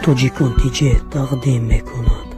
Тоҷикон тиҷе тақдим мекунад.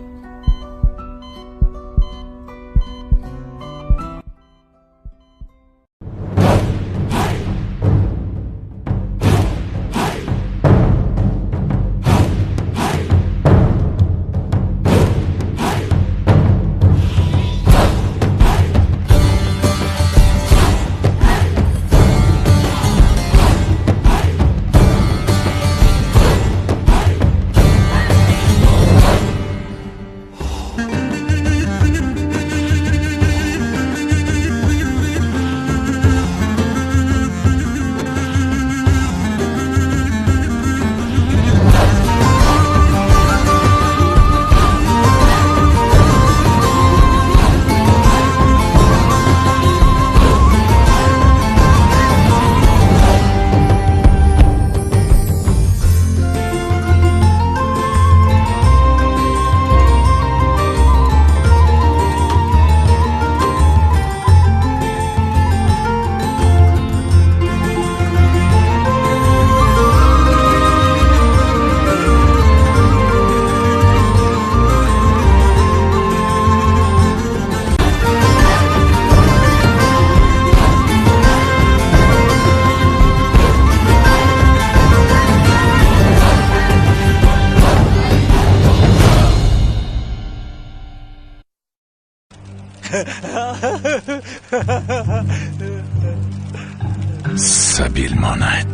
Сабил монад,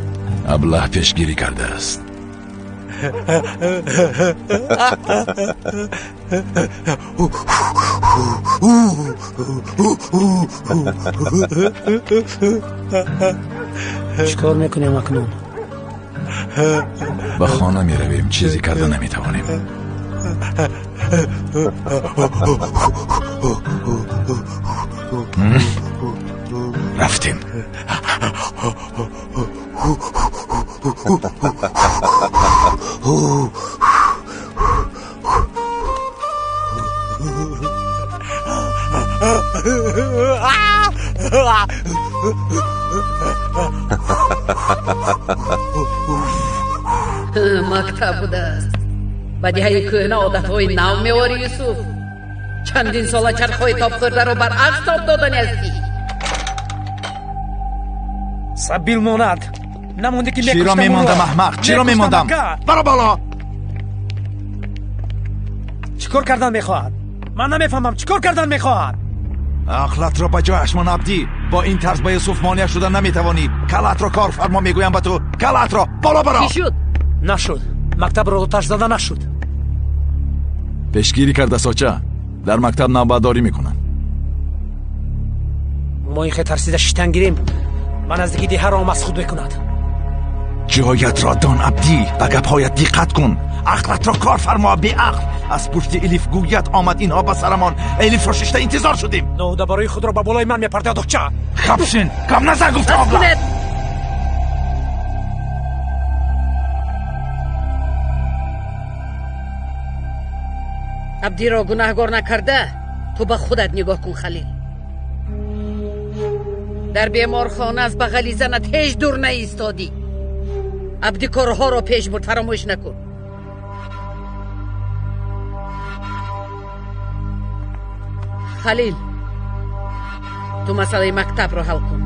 аблаҳ пешгирӣ кардааст. Чӣ кор мекунем акнун? Ба хона меравем, чизе карда наметавонем. Рафтем. Мактаб будааст. Ба деҳаи кӯҳна одатҳои нав меорӣ, Юсуф. Чандин сола чархҳои тобхӯрдаро баръакс тоб додани ҳастӣ. Сабил монад. Намонде ки Чиро мемондам, аҳмақ? Чиро мемондам? Баро боло! Чӣ кор кардан мехоҳад? Ман намефаҳмам, чӣ кор кардан мехоҳад? Ақлатро ба ҷояш мон, Абдӣ. Бо ин тарз ба Юсуф монеа шуда наметавонӣ. Калатро кор фармо, мегӯям ба ту. Калатро боло баро! Чӣ шуд? Нашуд. Мактабро оташ зада нашуд. Пешгирӣ карда соча. Дар мактаб навбатдорӣ мекунанд. Мо ин хе тарсида шитан гирем, ба наздики деҳаро масхуд мекунад. Ҷоятро дон, Абдӣ. Ба гапҳоят диққат кун. Ақлатро кор фармо, беақл. Аз пушти Элиф гӯят омад инҳо ба сарамон. Элифро шишта интизор шудем. Ноҳуда барои худро ба болои ман мепартояд, оча. Хапшин, гап назан, гуфта обла. Абдиро гунаҳгор накарда, ту ба худат нигоҳ кун, Халил. Дар беморхона аз бағали занат ҳеҷ дур наистодӣ. Абди корҳоро пеш бурд, фаромӯш накун. Халил, ту масъалаи мактабро ҳал кун.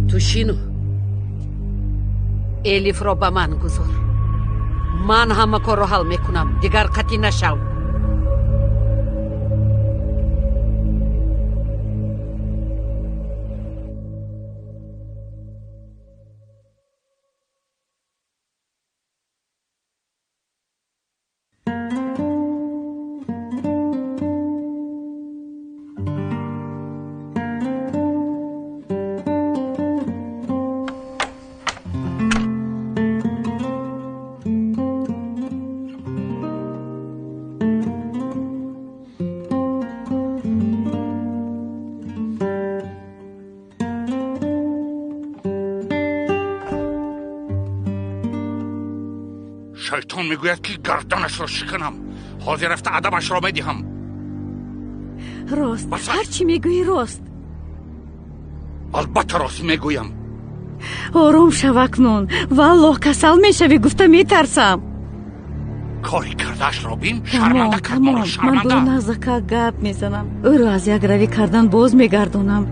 Ту шину Элифро ба ман гузор. Ман ҳама корро ҳал мекунам, дигар қатъӣ нашав. Шайтон мегӯяд, ки гарданашро шиканам. Ҳозир рафта адабашро медиҳам. Рост, ҳар чӣ мегӯӣ рост. Албатта рост мегӯям. Ором шав акнун. Валлоҳ касал мешавӣ гуфта метарсам. Кори кардаашро бин, шарманда кард моро, шарманда. Ман бо нағзака гап мезанам. Ӯро аз як равӣ кардан боз мегардонам.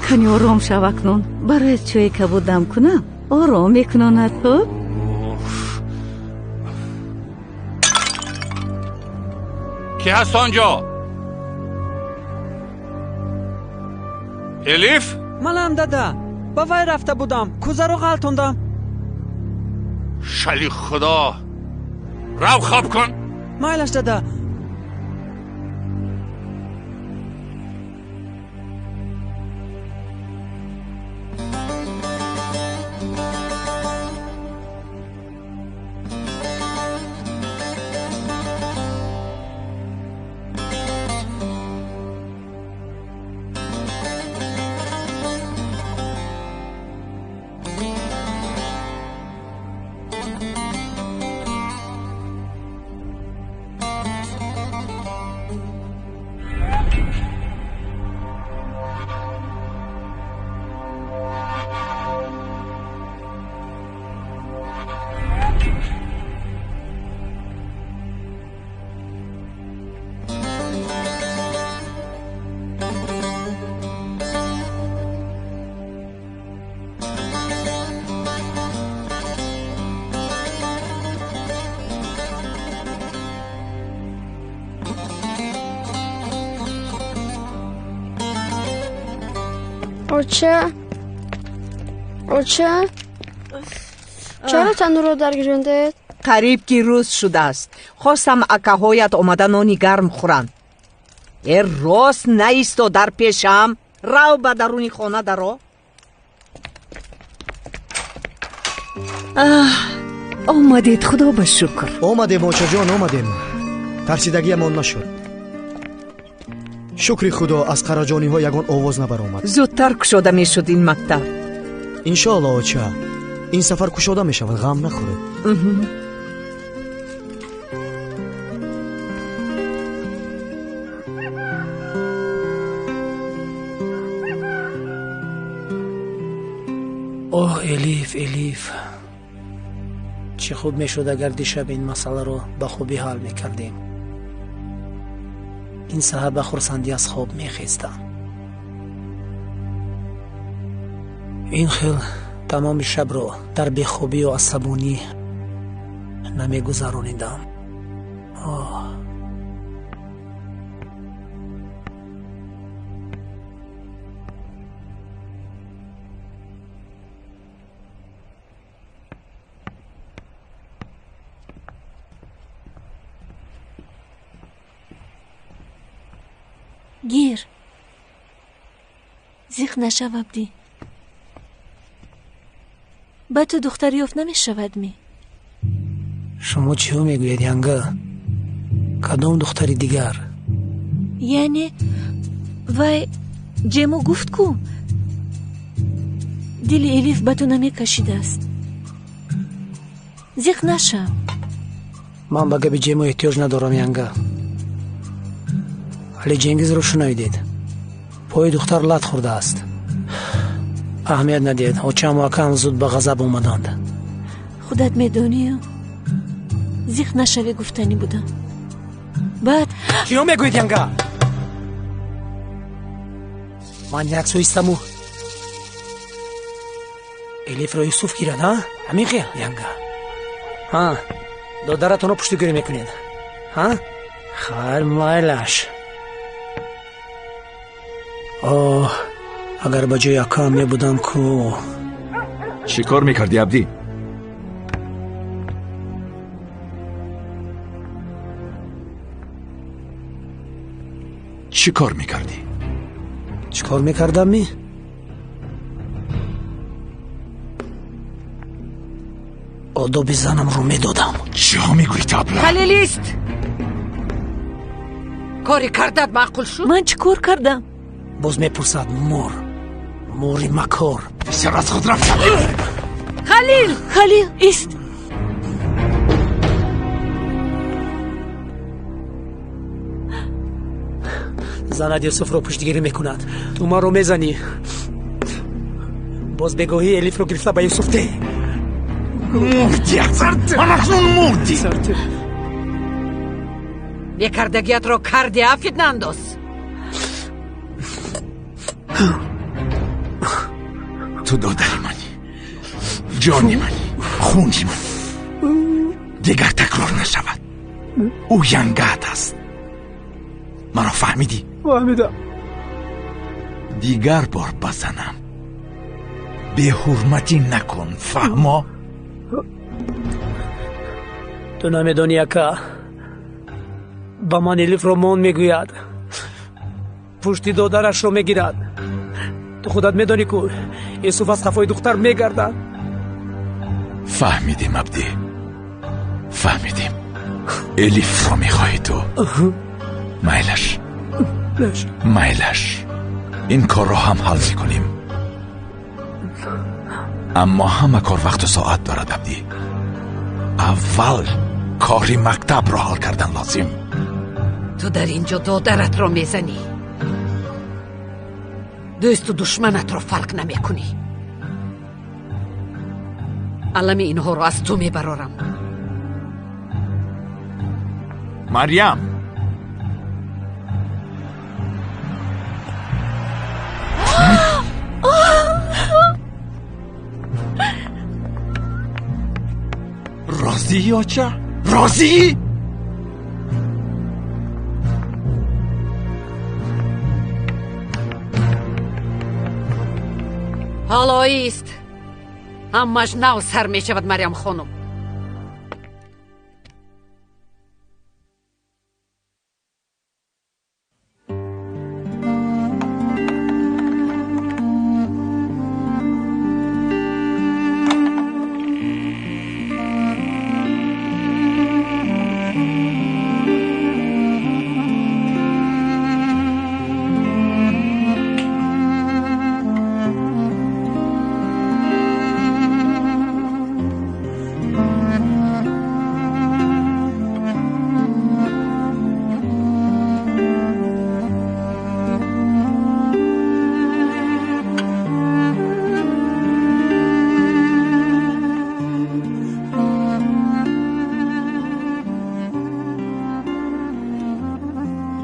Кани ором шав акнун. Бароят чойи кабуд дам кунам. Ором мекунонад, хуб? Ки ҳаст он ҷо? Элиф? Манам дада. Ба вай рафта будам. Кӯзаро ғалтондам. Шали худо. Рав хоб кун. Майлаш дада. Оча, оча, чаро танӯрро даргирёндаед? Қариб ки рӯз шудааст. Хостам акаҳоят омада нони гарм хӯранд. Э, рост наисто дар пешам. Рав ба даруни хона даро. Омадед, худо ба шукр. Омадем, очаҷон, омадем. Тарсидагиамон нашуд. Шукри худо, аз қараҷониҳо ягон овоз набаромад. Зудтар кушода мешуд ин мактаб. Иншоалло, оча, ин сафар кушода мешавад, ғам нахӯред. Оҳ, Элиф, Элиф, чӣ хуб мешуд агар дишаб ин масъаларо ба хубӣ ҳал мекардем. Ин саҳар ба хурсандӣ аз хоб мехестам. Ин хел тамоми шабро дар бехобию асабонӣ намегузаронидам. Оҳ. Гир. Зиқ нашав, Абдӣ. Ба ту духтар ёфт намешавад ми? Шумо чиҳо мегӯед, янга? Кадом духтари дигар? Яъне вай Ҷемо гуфт ку дили Элиф ба ту намекашидааст. Зиқ нашав. Ман ба габи Ҷемо эҳтиёҷ надорам, янга. Вале Ҷенгизро шунавидед. Пои духтар лат хӯрдааст. Аҳамият надиҳед, очаму акаам зуд ба ғазаб омаданд. Худат медонию, зиқ нашавӣ гуфтанӣ будам. Баъд чиё мегӯед, янга? Ман як сӯ истаму Элифро Юсуф гирад, ҳа? Ҳамин хел, янга? Ҳа, додаратонро пуштигирӣ мекунед, ҳа? Хайр, майлаш. Оҳ, агар ба ҷои акаам мебудам ку. Чӣ кор мекардӣ, Абдӣ? Чӣ кор мекардӣ? Чӣ кор мекардам ми? Одоби занамро медодам. Чиҳо мегӯӣ, табла? Халилист! Кори кардат маъқул шуд? Ман чӣ кор кардам? Боз мепурсад мор. Мори макор. Бисёр аз худ рафтам. Халил! Халил, ист! Занат Юсуфро пуштигирӣ мекунад. Ту маро мезанӣ. Боз бегоҳӣ Элифро гирифта ба Юсуф деҳ. Мурдӣ, ман акнун мурдӣ. Бекардагиятро карди, а фитнаандоз? Ту додари манӣ, ҷони манӣ, хуни манӣ. Дигар такрор нашавад. Ӯ янгаат аст. Маро фаҳмидӣ? Фаҳмидам. Дигар бор базанам беҳурматӣ накун, фаҳмо? Ту намедонӣ, ака, ба ман Элифро мон мегӯяд, пушти додарашро мегирад. Ту худат медонӣ, ку Юсуф аз қафои духтар мегардад. Фаҳмидем, Абдӣ, фаҳмидем. Элифро мехоҳӣ ту. Майлаш, майлаш, ин корро ҳам ҳал мекунем. Аммо ҳама кор вақту соат дорад, Абдӣ. Аввал кори мактабро ҳал кардан лозим. Ту дар ин ҷо додаратро мезанӣ, дӯсту душманатро фарқ намекунӣ. Алами инҳоро аз ту мебарорам. Марьям! Розӣ, оча? Розӣ? Ҳоло ист, ҳамаш нав сар мешавад, Марьям хонум.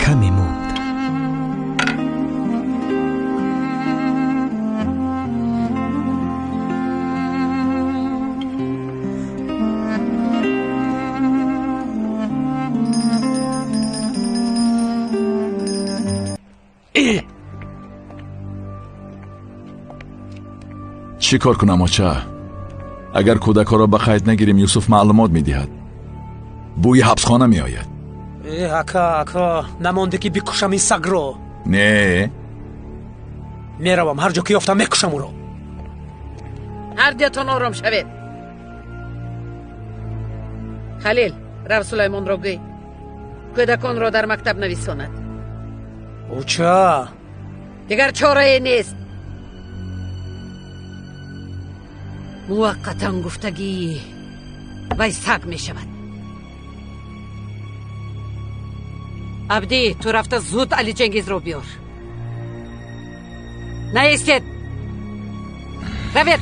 Каме монд. Чӣ кор кунам, оча? Агар кӯдакҳоро ба қайд нагирем, Юсуф маълумот медиҳад. Бӯи ҳабсхона меояд. Э, ака, ака, намонде ки бикушам ин сагро. Не, меравам, ҳар ҷо ки ёфтам мекушам ӯро. Ҳар дуятон ором шавед. Халил, рав Сулаймонро гӯй, кӯдаконро дар мактаб нависонад. Оча, дигар чорае нест. Муваққатан гуфтагии вай саг мешавад. Абдӣ, ту рафта зуд Али Ченгизро биёр. Наистед, равед.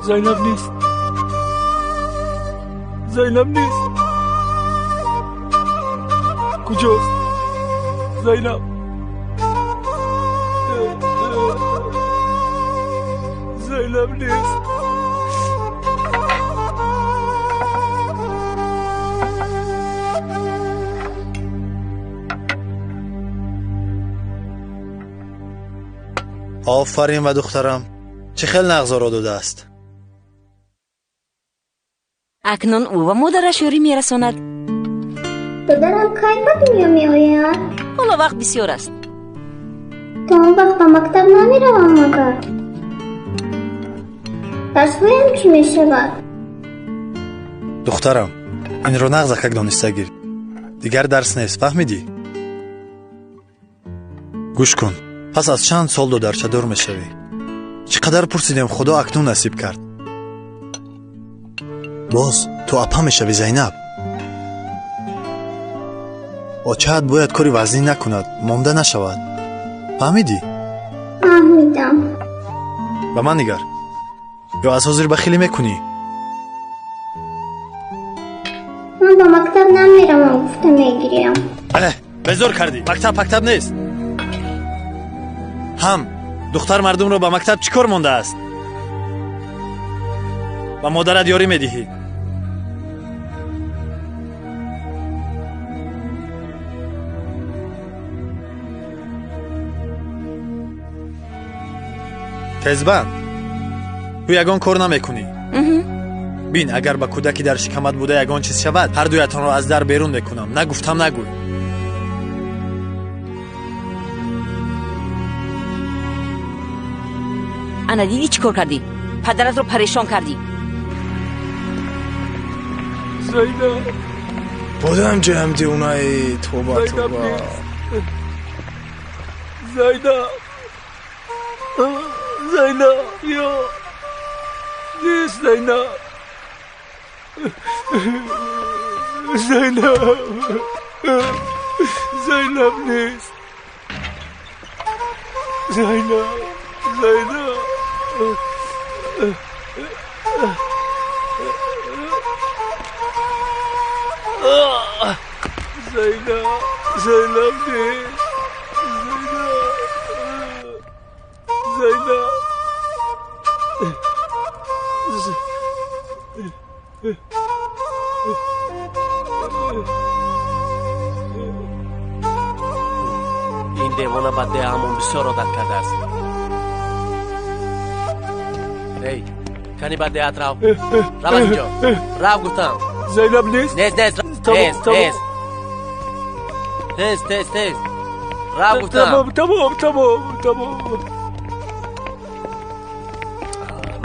Зайнаб нест, Зайнаб нест. Куҷост Зайнаб? Зайнаб нест. Офарин ва духтарам, чӣ хел нағзоро додааст. Акнун ӯ ба модараш ёрӣ мерасонад. Додарам кай ба дунё меояд? Ҳоло вақт бисёр аст. То он вақт ба мактаб намеравам магар? Дарсҳоям чӣ мешавад? Духтарам, инро нағзакак дониста гир. Дигар дарс нест, фаҳмидӣ? Гӯш кун, пас аз чанд сол додарчадор мешавӣ. Чӣ қадар пурсидем, Худо акнун насиб кард. Боз ту апа мешавӣ, Зайнаб. Очаат бояд кори вазнин накунад, монда нашавад. Фаҳмидӣ? Фаҳмидам. Ба ман нигар. Ё аз ҳозир бахилӣ мекунӣ? Ман ба мактаб намеравам, гуфта мегирям. Безор кардӣ. Мактаб мактаб нест. Ҳам духтар мардумро ба мактаб чӣ кор мондааст? Ба модарат ёрӣ медиҳӣ. Тезбанд, ту ягон кор намекунӣ. Бин, агар ба кӯдаки дар шикамат буда ягон чиз шавад, ҳардуятонро аз дар берун мекунам. Нагуфтам, нагӯй. Ана дидӣ чӣ кор кардӣ? Падаратро парешон кардӣ. Зайнаб, бодам ҷаям девонаи. Тоба, тоба. Зайнаб, Зайнаб, ё нест. Зайнаб, Зайнаб, Зайнаб нест. Зайнаб, Зайнаб. Зайнаб, Зайнаб нест. Зайнаб, Зайнаб. Ин девона ба деҳамон бисёр одат кардааст. Эй, кани ба деҳат рав. Рав аз инҷо. Рав гуфтам. Зайнаб нест? Нест, нест. Тез, тез. Тез, тез, тез. Рав гуфтам. Тамом, тамом, тамом, тамом.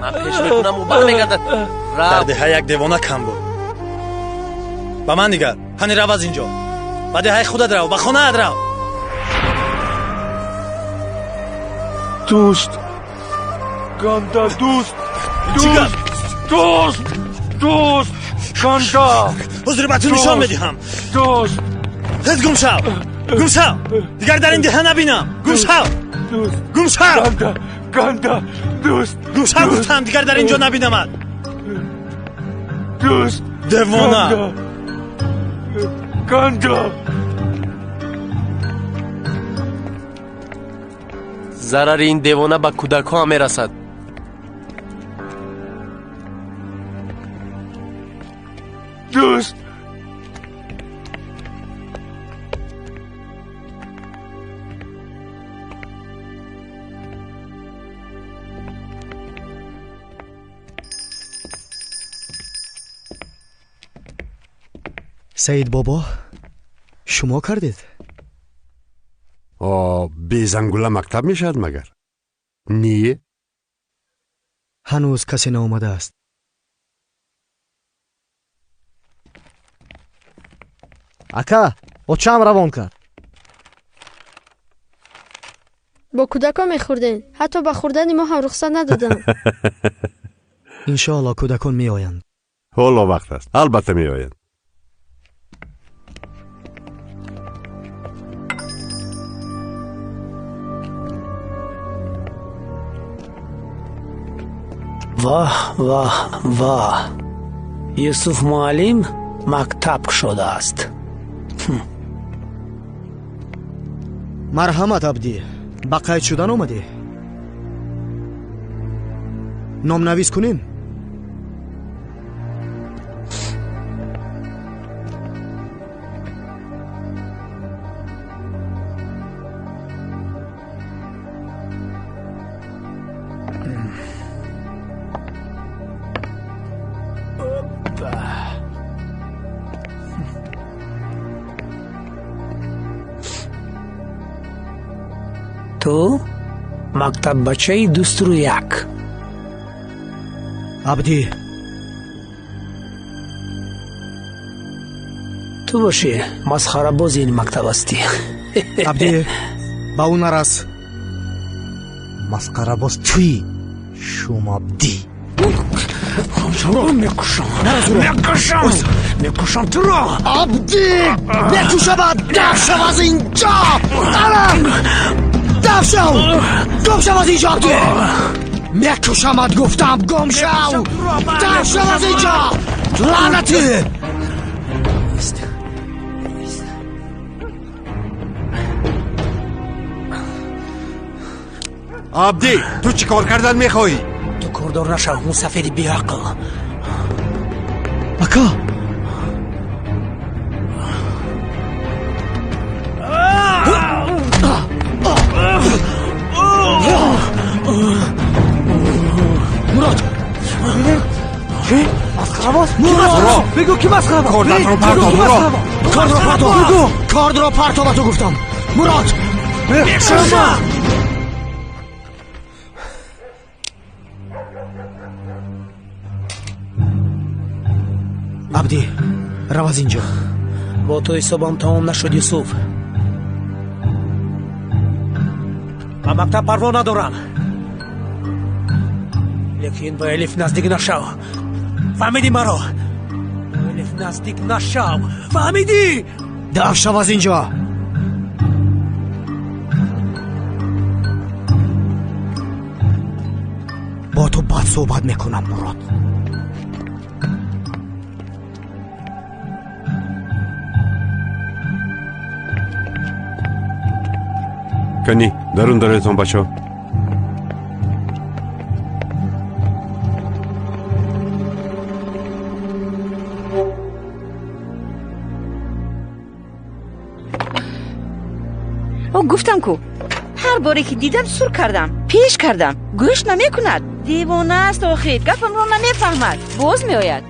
Ман пеш мекунам, ӯ бармегардад. Рав. Дар деҳа як девона кам буд. Ба ман нигар. Ҳани рав аз инҷо. Ба деҳаи худат рав, ба хонаат рав. Дӯст, ганда, дӯст, дӯст, дӯст, дӯст, ганда. Ҳозир ба ту нишон медиҳам. Дӯст, тез гум шав, гум шав. Дигар дар ин деҳа набинам. Гум шав, гум шав. Ганда, ганда, дӯст, гум шав гуфтам, дигар дар ин ҷо набинамад. Дӯст, девона. Ганда. Зарари ин девона ба кӯдакҳо ҳам мерасад. Дӯст, Саид бобо, шумо кардед? Безангула мактаб мешавад магар? Не? Ҳанӯз касе наомадааст. Ака, очаам равон кард. Бо кӯдакон мехӯрдем. Ҳатто ба хӯрдани мо ҳам рухсат надоданд. Иншоалло кӯдакон меоянд. Ҳоло вақт аст, албатта меоянд. Ваҳ, ваҳ, ваҳ, Юсуф муаллим мактаб кушодааст. Марҳамат, Абдӣ, ба қайд шудан омадӣ? Номнавис кунем? Ту мактаббачаи дустрӯяк. Абдӣ, ту бошӣ масхарабози ин мактаб ҳастӣ. Абдӣ, ба ӯ нарас. Масхарабоз туӣ, шум Абдӣ. Мекушам, мекушам, мекушам туро. Абдӣ, мекушамат. Даф шав аз инҷо! Ара, даф шав, гум шав аз инҷо, Абдӣ. Мекушамат, гуфтам, гум шав, даф шав аз инҷо, лаънатӣ. Абдӣ, ту чӣ кор кардан мехоҳӣ? Ту кордор нашав, мусафеди беақл. Ака, Мурод, чӣ масхарабоз? Мурод, бигӯ, ки масхарабоз? Кордатро партоб, Мурод. Кордро партоб, бигӯ, кордро партоб, ба ту гуфтам, Мурод. Мекушам. Абдӣ, рав аз инҷо. Бо ту ҳисобам тамом нашуд, Юсуф. Ба мактаб парво надорам, лекин ба Элиф наздик нашав, фаҳмидӣ маро? Ба Элиф наздик нашав, фаҳмидӣ? Даф шав аз инҷо. Бо ту бад суҳбат мекунам, Мурод. Кани, дарун дароятон, бачаҳо. О, гуфтам ку, ҳар боре ки дидам, сур кардам, пеш кардам, гӯш намекунад. Девона аст охир, гапамро намефаҳмад. Боз меояд.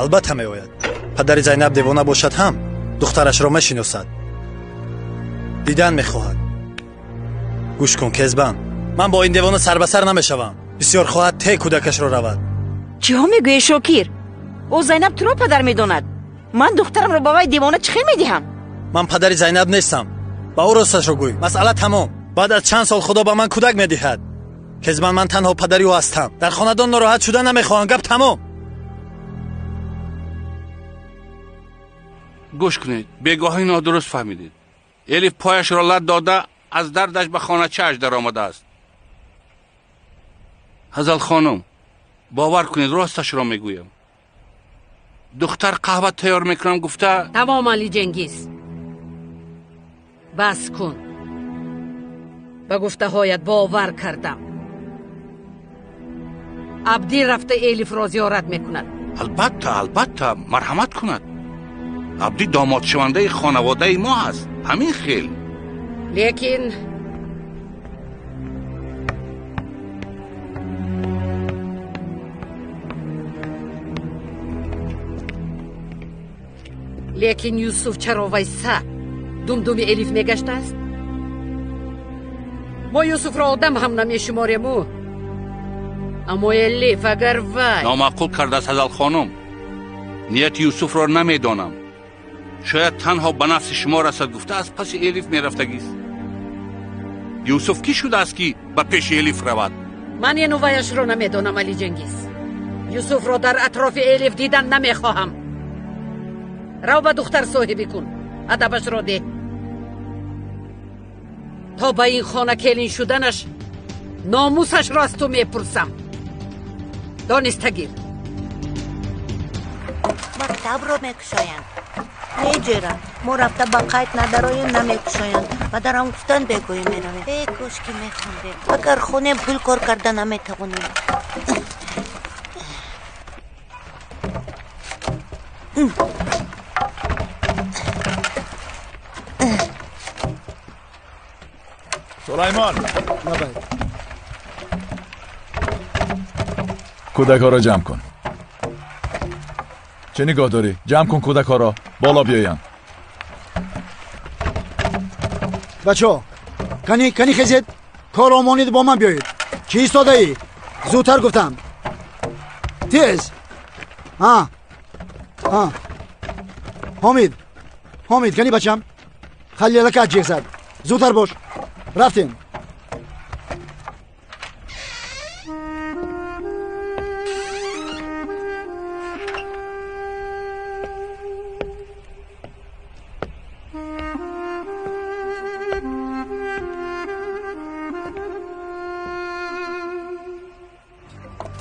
Албатта меояд. Падари Зайнаб девона бошад ҳам, духтарашро мешиносад, дидан мехоҳад. Гӯш кун, Кезбан, ман бо ин девона сарбасар намешавам. Бисёр хоҳад, те кӯдакашро равад. Чиҳо мегӯӣ, Шокир? Ӯ Зайнаб туро падар медонад. Ман духтарамро ба вай девона чӣ хел медиҳам? Ман падари Зайнаб нестам. Ба ӯ росташро гӯй, масъала тамом. Баъд аз чанд сол Худо ба ман кӯдак медиҳад. Кезбан, ман танҳо падари ӯ ҳастам. Дар хонадон нороҳат шуда намехоҳам. Гап тамом. Гӯш кунед, бегоҳӣ нодуруст фаҳмидед. Элиф пояшро лат дода, аз дардаш ба хоначааш даромадааст. Ҳазал хонум, бовар кунед, росташро мегӯям. Духтар қаҳва тайёр мекунам гуфта. Тамом, Али Ҷенгиз, бас кун. Ба гуфтаҳоят бовар кардам. Абдӣ рафта Элифро зиёрат мекунад. Албатта, албатта, марҳамат кунад. Абдӣ домодшавандаи хонаводаи мо аст, ҳамин хел. Лекин Юсуф чаро вайса думдуми Элиф мегаштааст? Мо Юсуфро одам ҳам намешуморему, аммо Элиф агар вай Номаъқул кардааст, Ҳазал хонум. Нияти Юсуфро намедонам. Шояд танҳо ба нафси шумо расад гуфта, аз паси Элиф мерафтагист. Юсуф кӣ шудааст, ки ба пеши Элиф равад? Ман ину ваяшро намедонам, Али Ҷенгиз. Юсуфро дар атрофи Элиф дидан намехоҳам. Рав, ба духтар соҳибӣ кун, адабашро деҳ. То ба ин хона келин шуданаш номусашро аз ту мепурсам. Донистагир. Мактабро мекушоянд. Неҷера, мо рафта ба қайд надароем, намекушоянд. Падарам гуфтанд, бегоҳӣ меравем. Э, кош ки мехондем. Агар хонем, пул кор карда наметавонем. Сулаймон, кӯдакҳоро ҷамъ кун. Чӣ нигоҳ дорӣ? Ҷамъ кун кӯдакҳоро, боло биёянд. Бачаҳо, кани, кани, хезед. Корро монед, бо ман биёед. Чӣ истодаӣ? Зудтар гуфтам. Тез. Ҳа. Ҳа. Ҳомид. Ҳомид, кани бачам? Халилака ҷеғ зад. Зудтар бош. Рафтем.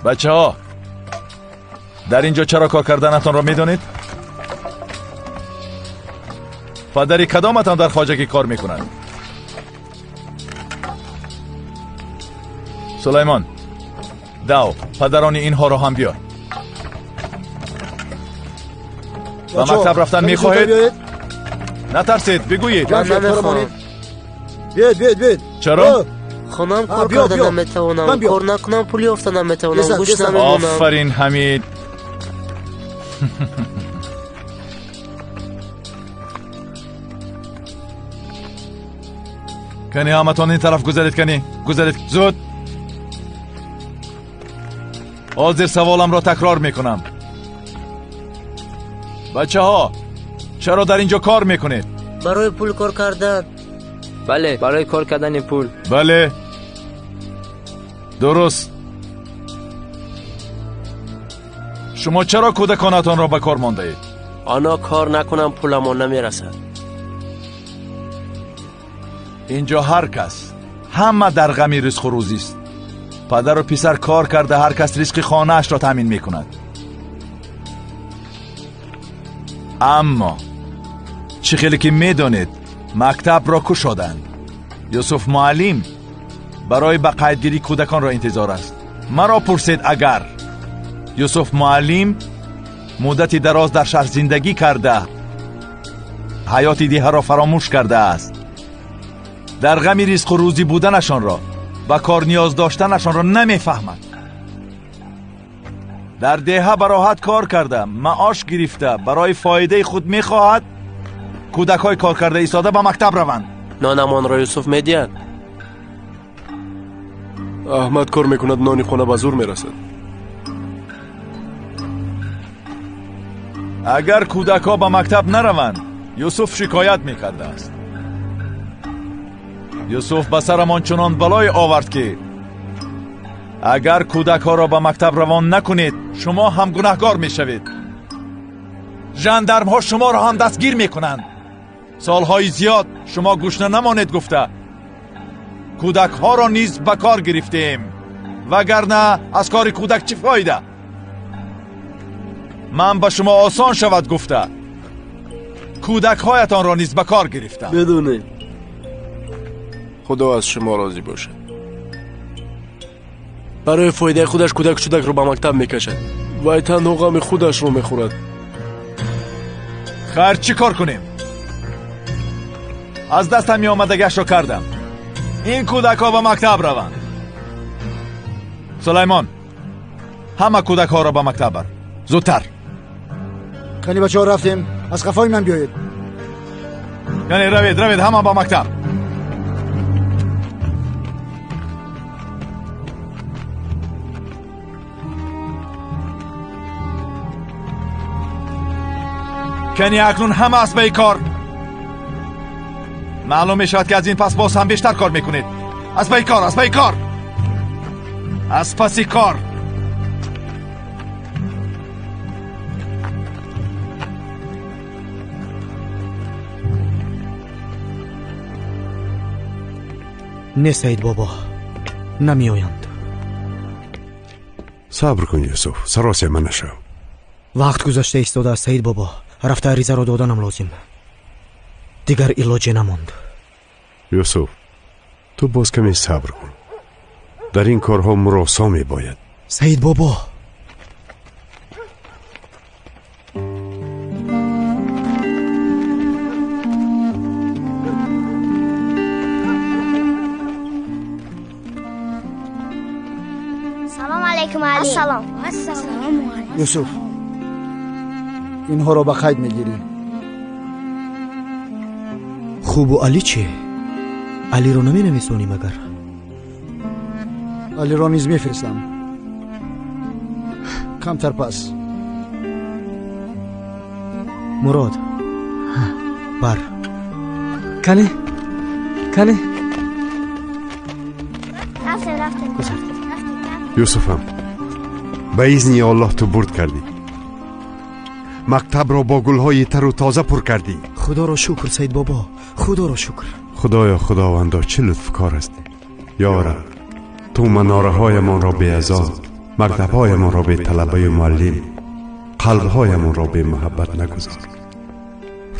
بچه ها، در اینجا چرا کار کردنتان را میدانید؟ پدری کدامتان در خواجگی کار میکنند؟ سلیمان، دو پدران اینها را هم بیار. به مکتب رفتن میخواهید؟ نترسید، بگویید. بیاید بیاید بیاید. چرا؟ خانم کار کرده نمیتوانم، کار نکنم پول یافته نمیتوانم، گوش نمیمونم. آفرین حمید. کنی همتان این طرف گذرید، کنی گذرید زود. حاضر سوالم را تکرار میکنم. بچه ها، چرا در اینجا کار میکنید؟ برای پول کار کردن. بله، برای کار کردن پول. بله، درست. شما چرا کودکانتان را به کار مانده اید؟ آنها کار نکنم پولمان نمیرسد. اینجا هر کس همه در غم رزق و روزی است. پدر و پسر کار کرده، هر کس رزق خانه اش را تامین میکند. اما چه خیلی که میدانید مکتب را کشادند. یوسف معلم برای به قیدگیری کودکان را انتظار است. مرا پرسید اگر یوسف معلم مدتی دراز در شهر زندگی کرده، حیات دیه را فراموش کرده است، در غم رزق و روزی بودنشان را و کار نیاز داشتنشان را نمیفهمد. در دهه براحت کار کرده، معاش گرفته، برای فایده خود میخواهد کودک های کار کرده ایستاده به مکتب روند. نانمان را یوسف میدید. احمد کار میکند، نانی خانه به زور میرسد. اگر کودک ها به مکتب نروند، یوسف شکایت میکرده است. یوسف به سرمان چنان بلای آورد که اگر کودک ها را به مکتب روان نکنید، شما هم گناهکار میشوید. ژاندارم ها شما را هم دستگیر میکنند. سالهای زیاد شما گشنه نمانید گفته کودک ها را نیز به کار گرفتیم، وگرنه از کار کودک چه فایده؟ من به شما آسان شود گفته کودک هایتان را نیز به کار گرفتم. بدونید خدا از شما راضی باشد. برای فایده خودش کودک شدک رو به مکتب میکشد و تنها غم خودش رو میخورد. خیر، چی کار کنیم؟ از دستم میآمدگش را کردم. این کودک ها به مکتب روند. سلیمان، همه کودک ها را به مکتب بر، زودتر. کنی بچه ها رفتیم، از قفای من بیایید. یعنی روید روید همه به مکتب. کنی اکنون همه از به کار. معلوم می شود که از این پس باز هم بیشتر کار میکنید. از پی کار، از پی کار، از پس کار. نه سعید بابا، نمیآیند. صبر کن یوسف، سراسیمه نشو. وقت گذشته ایستاده است سعید بابا. رفته عریضه را دادنم لازم. دیگر علاجی نماند. یوسف، تو باز کمی صبر کن. در این کارها مراسا می باید. سعید بابا، سلام علیکم علی. السلام. السلام علیکم. یوسف، اینها را به قید میگیری. خوب و علی چه؟ علی رو نمی نویسونی مگر؟ Алиро низ мефиристам. Камтар пас. Мурод, бар. Кани? Кани? Рафтем, рафтем. Юсуфам, ба изни Аллоҳ ту бурд кардӣ. Мактабро бо гулҳои тару тоза пур кардӣ. Худоро шукр, Саид бобо, худоро шукр. Худоё, худовандо, чӣ лутфкор ҳастӣ. Ё Раб, ту манораҳоямонро беазоб, мактабҳоямонро беталабаю муаллим, қалбҳоямонро бемуҳаббат нагузор.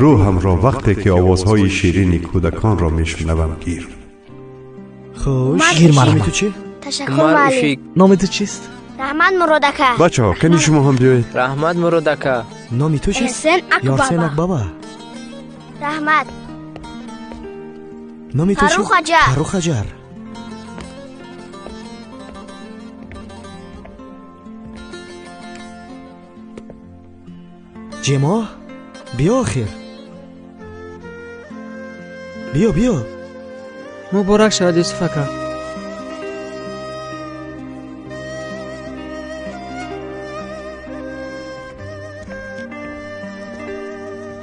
Рӯҳамро вақте ки овозҳои ширини кӯдаконро мешунавам гир. Хуш, гир маро. Номи ту чӣ? Ташаккур, муаллим. Номи ту чист? Раҳмат, Мурод ака. Бачаҳо, кани шумо ҳам биёед. Раҳмат, Мурод ака. Номи ту чист? Ерсен Акбаба. Ерсен Акбаба. Раҳмат. Номи ту чӣ? Фаррух Аҷар. Фаррух Аҷар. Ҷемо, биё охир. Биё, биё. Муборак шавад, Юсуф ака.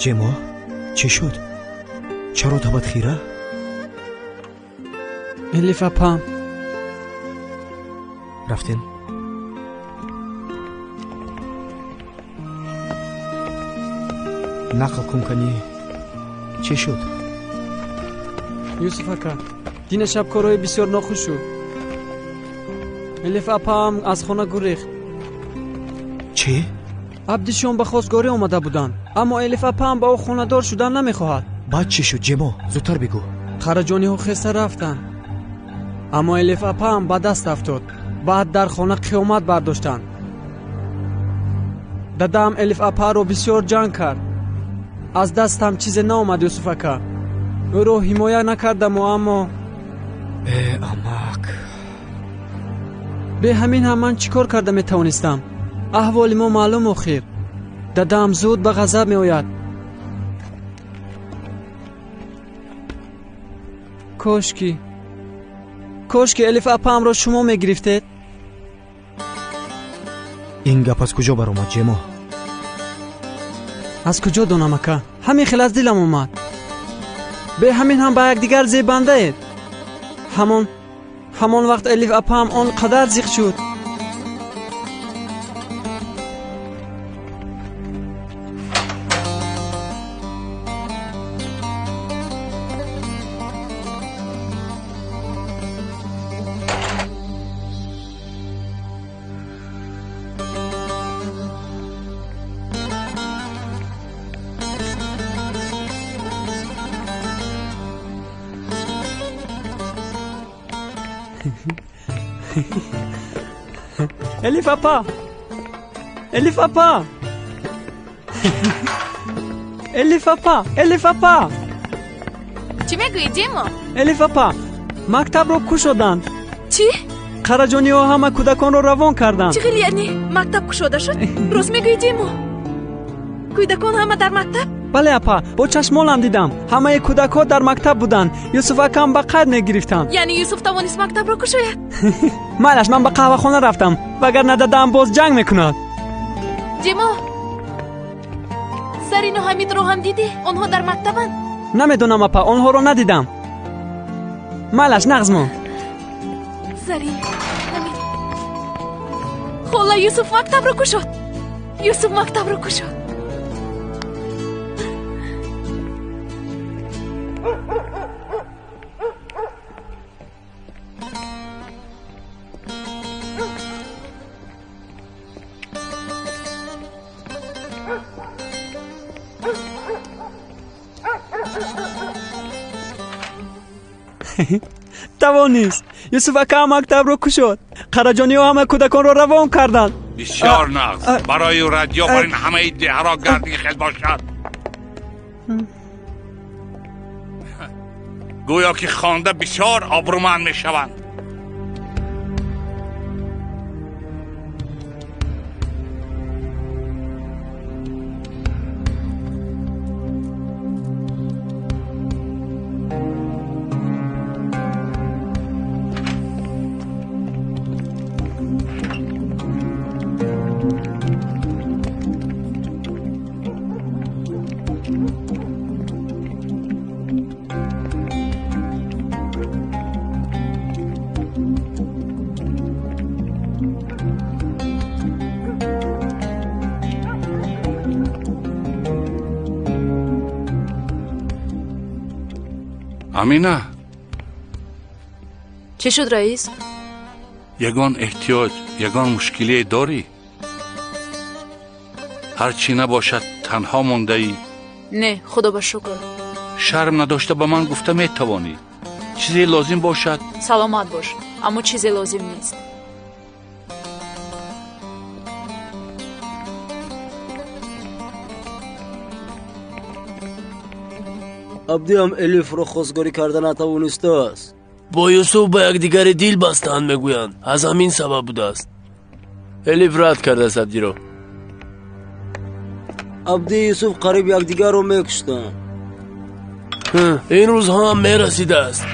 Ҷемо, чӣ шуд? Чаро табат хира? Элиф апам. Рафтем. Нақл кун, кани чӣ шуд? Юсуф ака, дина шаб корҳои бисёр нохуш шуд. Элиф апаам аз хона гурехт. Чӣ? Абдишон ба хостгорӣ омада буданд, аммо Элиф апаам ба ӯ хонадор шудан намехоҳад. Баъд чӣ шуд, Ҷемо? Зудтар бигӯ. Қараҷониҳо хеста рафтанд, аммо Элиф апаам ба даст афтод. Баъд дар хона қиёмат бардоштанд. Дадаам Элиф апаро бисёр ҷанг кард. Аз дастам чизе наомад, Юсуф ака. Ӯро ҳимоя накардаму, аммо э, амак. Бе ҳамин ҳам ман чӣ кор карда метавонистам? Аҳволи мо маълум охир. Дадаам зуд ба ғазаб меояд. Кошки, кошки Элиф апаамро шумо мегирифтед. Ин гап аз куҷо баромад, Ҷемо? Аз куҷо донам, ака? Ҳамин хел аз дилам омад. Бе ҳамин ҳам ба якдигар зебандаед. Ҳамон вақт Элиф апаам он қадар зиқ шуд. Элиф апа, Элиф апа, Элиф апа, Элиф апа. Чӣ мегӯӣ, Ҷемо? Элиф апа, мактабро кушоданд. Чӣ? Қараҷониҳо ҳама кӯдаконро равон карданд. Чӣ хел яъне мактаб кушода шуд? Рост мегӯӣ, Ҷемо? Кӯдакон ҳама дар мактаб? Бале, апа, бо чашмонам дидам. Ҳамаи кӯдакҳо дар мактаб буданд. Юсуф акам ба қайд мегирифтанд. Яъне Юсуф тавонист мактабро кушояд? Майлаш, ман ба қаҳвахона рафтам, вагарна дадаам боз ҷанг мекунад. Ҷемо, Зарину Ҳамидро ҳам дидӣ? Онҳо дар мактабанд? Намедонам, апа, онҳоро надидам. Майлаш, нағз мон. Зарин, Ҳамид, хола, Юсуф мактабро кушод. Юсуф мактабро кушод. Тавонист. Юсуф ака мактабро кушод. Қараҷониҳо ҳама кӯдаконро равон карданд. Бисёр нағз. Барои радио бар ин ҳамаи деҳаро гарди хел бошад. Гӯё ки хонда бисёр обрӯманд мешаванд. Амина. Чӣ шуд, раис? Ягон эҳтиёҷ, ягон мушкилие дорӣ? Ҳар чӣ набошад, танҳо мондаӣ. Не, худо ба шукр. Шарм надошта ба ман гуфта метавонӣ. Чизе лозим бошад? Саломат бош, аммо чизе лозим нест. Абдиам Элифро хостгорӣ карда натавонистааст. Бо Юсуф ба якдигари дил бастаанд, мегӯянд. Аз ҳамин сабаб будааст. Элиф рад кардааст Абдиро. Абди Юсуф қариб якдигарро мекуштанд. Ин рӯзҳо ҳам мерасидааст.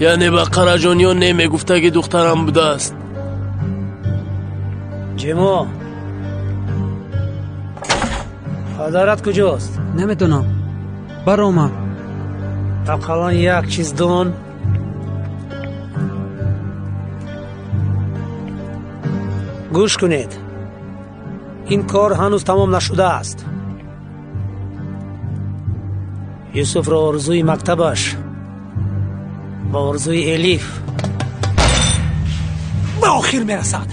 Яъне ба Қараҷониён не мегуфтаги духтарам будааст. Ҷимо, падарат куҷост? Намедонам. Баромад. Ақаллан як чиз дон. Гӯш кунед, ин кор ҳанӯз тамом нашудааст. Юсуфро орзуи мактабаш ва орзуи Элиф ба охир мерасад.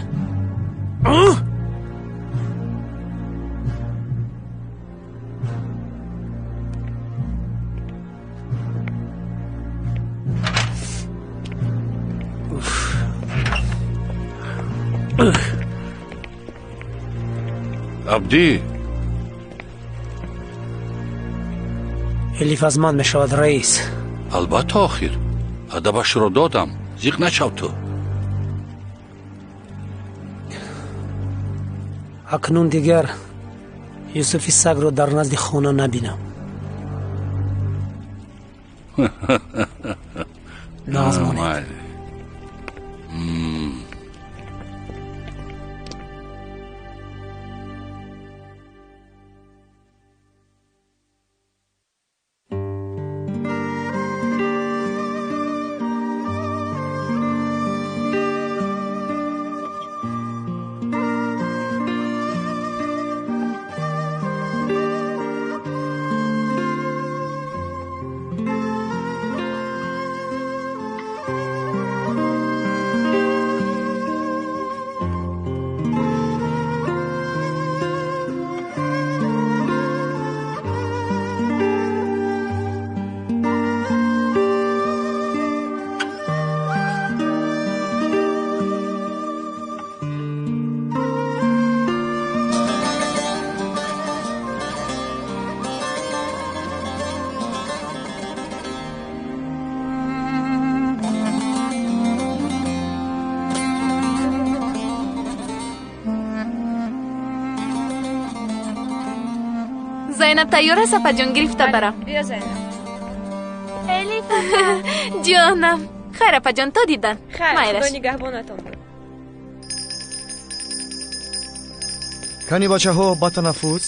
Абдӣ. Элиф аз ман мешавад, раис. Албатта, охир адабашро додам, зиқ нашав ту. Акнун дигар Юсуфи сагро дар назди хона набинам. Нағз монед. Зайнаб тайёр аст, апаҷон, гирифта барам. Биё, Зайнаб. Элиф, ҷонам. Хайр, апаҷон, то дидан. Хайр, Худо нигаҳбонатон. Кани бачаҳо, ба танаффус.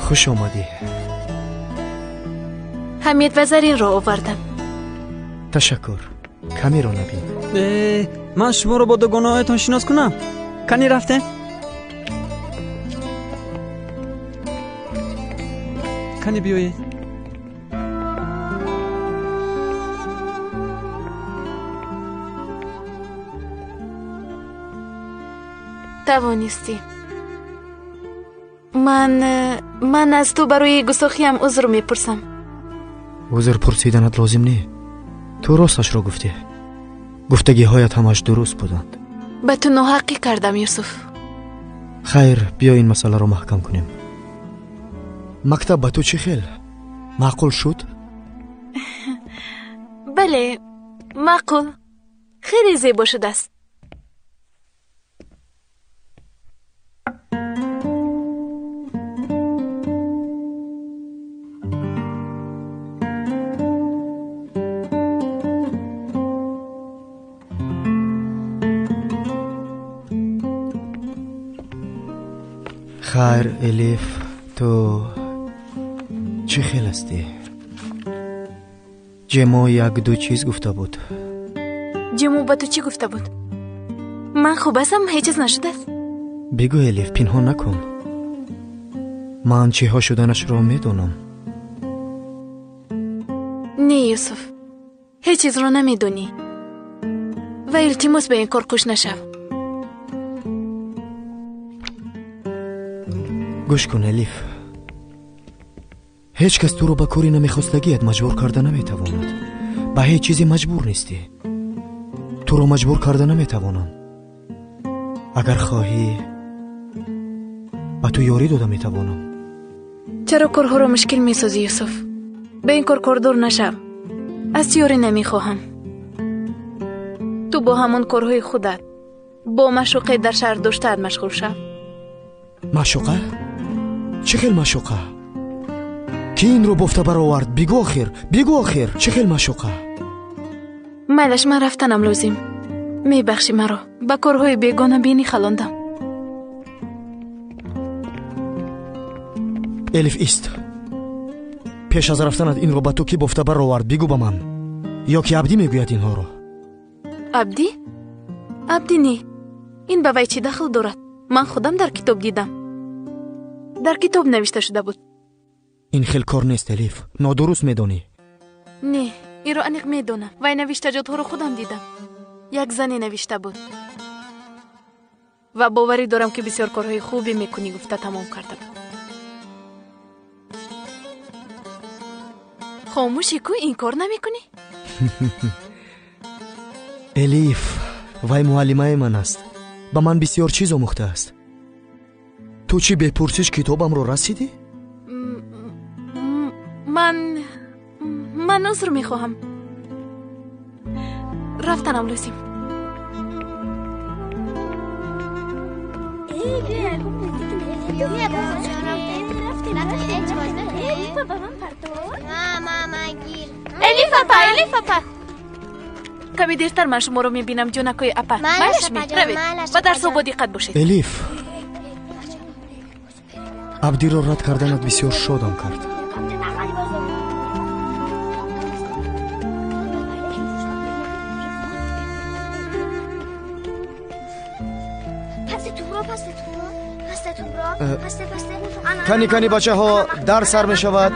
Хуш омадӣ. Ҳамид ва Заринро овардам. Ташаккур. Камеро набин. Ман шуморо бо дугонаҳоятон шинос кунам. Кани рафтем? Кани биёед. Тавонистӣ. Ман аз ту барои густохиям узр мепурсам. Узр пурсиданат лозим не. Ту росташро гуфтӣ. Гуфтагиҳоят ҳамаш дуруст буданд. Ба ту ноҳаққӣ кардам, Юсуф. Хайр, биё ин масъаларо маҳкам кунем. Мактаб ба ту чӣ хел? Маъқул шуд? Бале, Маъқул, хеле зебо шудааст. Хайр, Элиф, ту чӣ хел ҳастӣ? Ҷемо як-ду чиз гуфта буд. Ҷемо ба ту чӣ гуфта буд? Ман хуб ҳастам, ҳеҷ чиз нашудааст. Бигӯ, Элиф, пинҳон накун. Ман чиҳо шуданашро медонам. Не, Юсуф, ҳеҷ чизро намедонӣ. Ва илтимос, ба ин кор қуш нашав. Гӯш кун, Элиф. Ҳеҷ кас туро ба кори намехостагият маҷбур карда наметавонад. Ба ҳеҷ чизе маҷбур нестӣ. Туро маҷбур карда наметавонам. Агар хоҳӣ, ба ту ёрӣ дода метавонам. Чаро корҳоро мушкил месозӣ, Юсуф? Ба ин кор кордор нашав. Аз ту ёрӣ намехоҳам. Ту бо ҳамон корҳои худат, бо маъшуқе дар шаҳр доштаат машғул шав. Маъшуқа? Чӣ хел маъшуқа? Ки инро бофта баровард? Бигӯ охир, бигӯ охир, чӣ хел маъшуқа? Майлаш, ман рафтанам лозим. Мебахшӣ маро, ба корҳои бегона бинӣ халондам. Элиф, ист. Пеш аз рафтанат инро ба ту кӣ бофта баровард? Бигӯ ба ман. Ё ки Абдӣ мегӯяд инҳоро? Абдӣ? Абдӣ не. Ин ба вай чӣ дахл дорад? Ман худам дар китоб дидам. Дар китоб навишта шуда буд. Ин хел кор нест, Элиф. Нодуруст медонӣ. Не, инро аниқ медонам. Вай навиштаҷотҳоро худам дидам. Як зане навишта буд. Ва боварӣ дорам, ки бисёр корҳои хубе мекунӣ, гуфта тамом карда буд. Хомӯшӣ ку, ин кор намекунӣ? Элиф, вай муаллимаи ман аст. Ба ман бисёр чиз омӯхтааст. Ту чӣ бепурсиш китобамро расидӣ? Ман узр мехоҳам. Рафтанам лозим. Элиф апа, Элиф апа, каме дертар ман шуморо мебинам, ҷонакои апа. Майлаш, равед, ба дарсҳо бо диққат бошед. Элиф, Абдиро рад карданат бисёр шодам кард. Кани, кани, бачаҳо, дарс сар мешавад.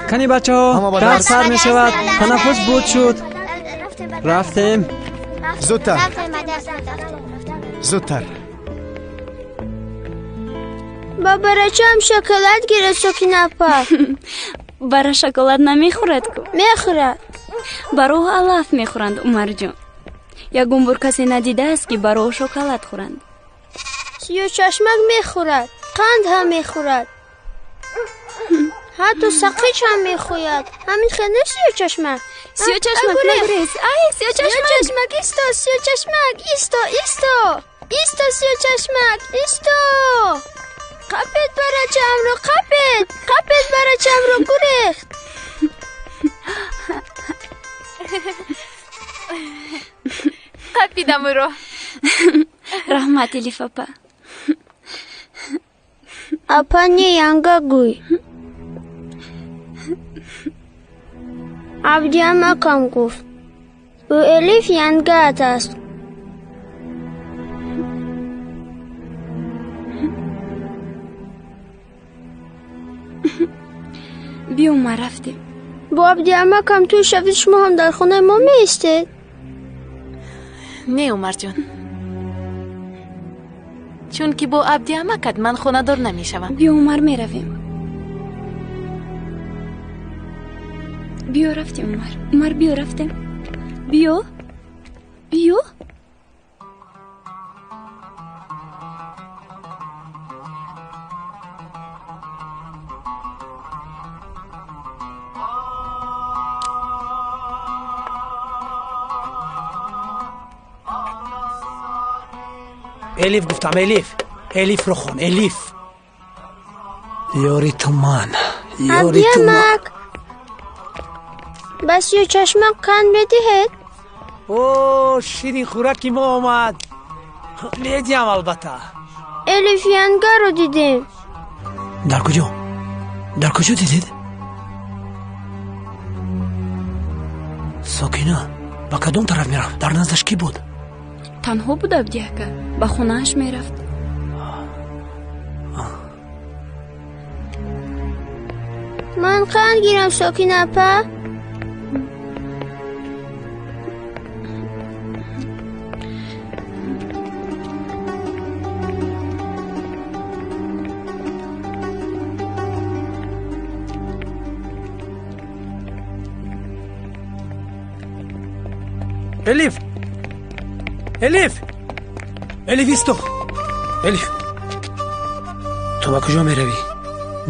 Кани, бачаҳо, дарс сар мешавад. Танаффус буд шуд. Рафтем. Зудтар, зудтар. Ба барачаам шоколад гирад, Сокина апа. Бара шоколад намехӯрад ку? Мехӯрад. Бароҳ алаф мехӯранд, Умарҷон. Ягон бор касе надидааст, ки бароҳ шоколад хӯранд. Сиёҳчашмак мехӯрад, қанд ҳам мехӯрад, ҳатто сақич ҳам мехӯяд. Ҳамин хел нест, Сиёҳчашмак? Сиёҳчашмак, нагурез. Ай, Сиёҳчашмак! Сиёҳчашмак, исто! Сиёҳчашмак, исто, исто, исто! Сиёҳчашмак, исто! Қапед барачаамро, қапед, қапед барачаамро, гурехт. Қапидам ӯро. Раҳмат, Элиф апа. Апа не, янга гӯй. Абдиамакам гуфт, ӯ Элиф янгаат аст. Биё, ма рафтем. Бо Абдиамакам тӯй шавед, шумо ҳам дар хонаи мо меистед? Не, Умарҷон, чунки бо Абдиамакат ман хонадор намешавам. Биё, Умар, меравем. Биё, рафтем, Умар. Умар, биё, рафтем. Биё, биё. Элиф гуфтам, Элиф. Элифро хон, Элиф. Ёри ту ман, ёри ту ман. Абдиамак, ба сиёҳчашмак қанд медиҳед? О, ширин хӯраки мо омад. Медиҳам, албатта. Элиф янгаро дидем. Дар куҷо? Дар куҷо дидед? Сокина, ба кадом тараф мерафт? Дар наздаш кӣ буд? Танҳо буд, Абди ака, ба хонааш мерафт. Ман қанд гирам, Сокина апа? Элиф! Элиф! Элиф, исто! Элиф! Ту ба куҷо меравӣ?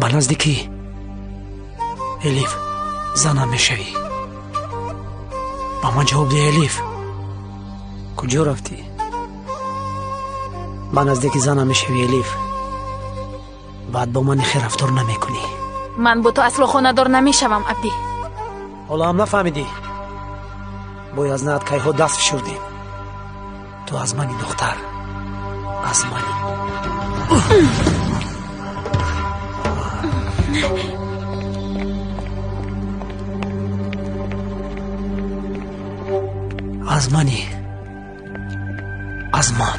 Ба назди кӣ? Элиф, занам мешавӣ. Ба ман ҷавоб деҳ, Элиф. Куҷо рафтӣ? Ба наздики занам мешавӣ, Элиф. Баъд бо ман хел рафтор намекунӣ. Ман бо ту асло хонадор намешавам, Абдӣ. Ҳоло ҳам нафаҳмидӣ? Бояд знат кайҳо даст фишурдем. Ту аз мани, духтар, аз мани. Аз мани, аз ман.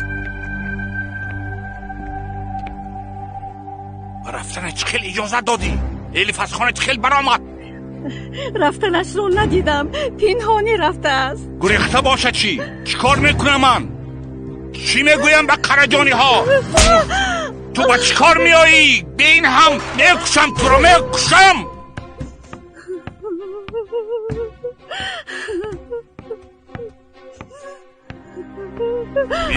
Ба рафтана чӣ хел иҷозат додӣ? Элиф аз хона чӣ хел баромад? Рафтанашро надидам, пинҳонӣ рафтааст. Гурехта бошад чӣ? Чӣ кор мекунам ман? Чӣ мегӯям ба қараҷониҳо? Ту ба чӣ кор меоӣ? Бе ин ҳам мекушам туро, мекушам.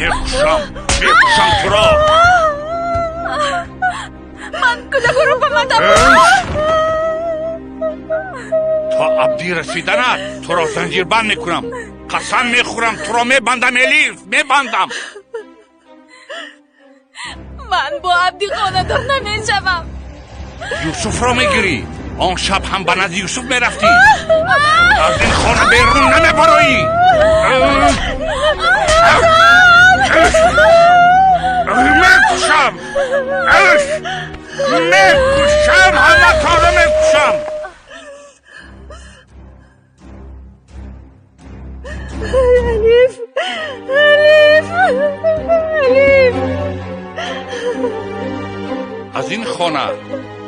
Мекушам, мекушам туро. Ман кӯдакро ба ман То Абдӣ расиданат туро занҷирбанд мекунам. Қасам мехӯрам, туро мебандам, Элиф, мебандам. Ман бо Абдӣ хонадор намешавам. Юсуфро мегирӣ. Он шаб ҳам ба назди Юсуф мерафтӣ. Аз ин хона берун намебароӣ. Мекушам, мекушам, ҳаматонро мекушам. Элиф, Элиф, Элиф. Аз ин хона,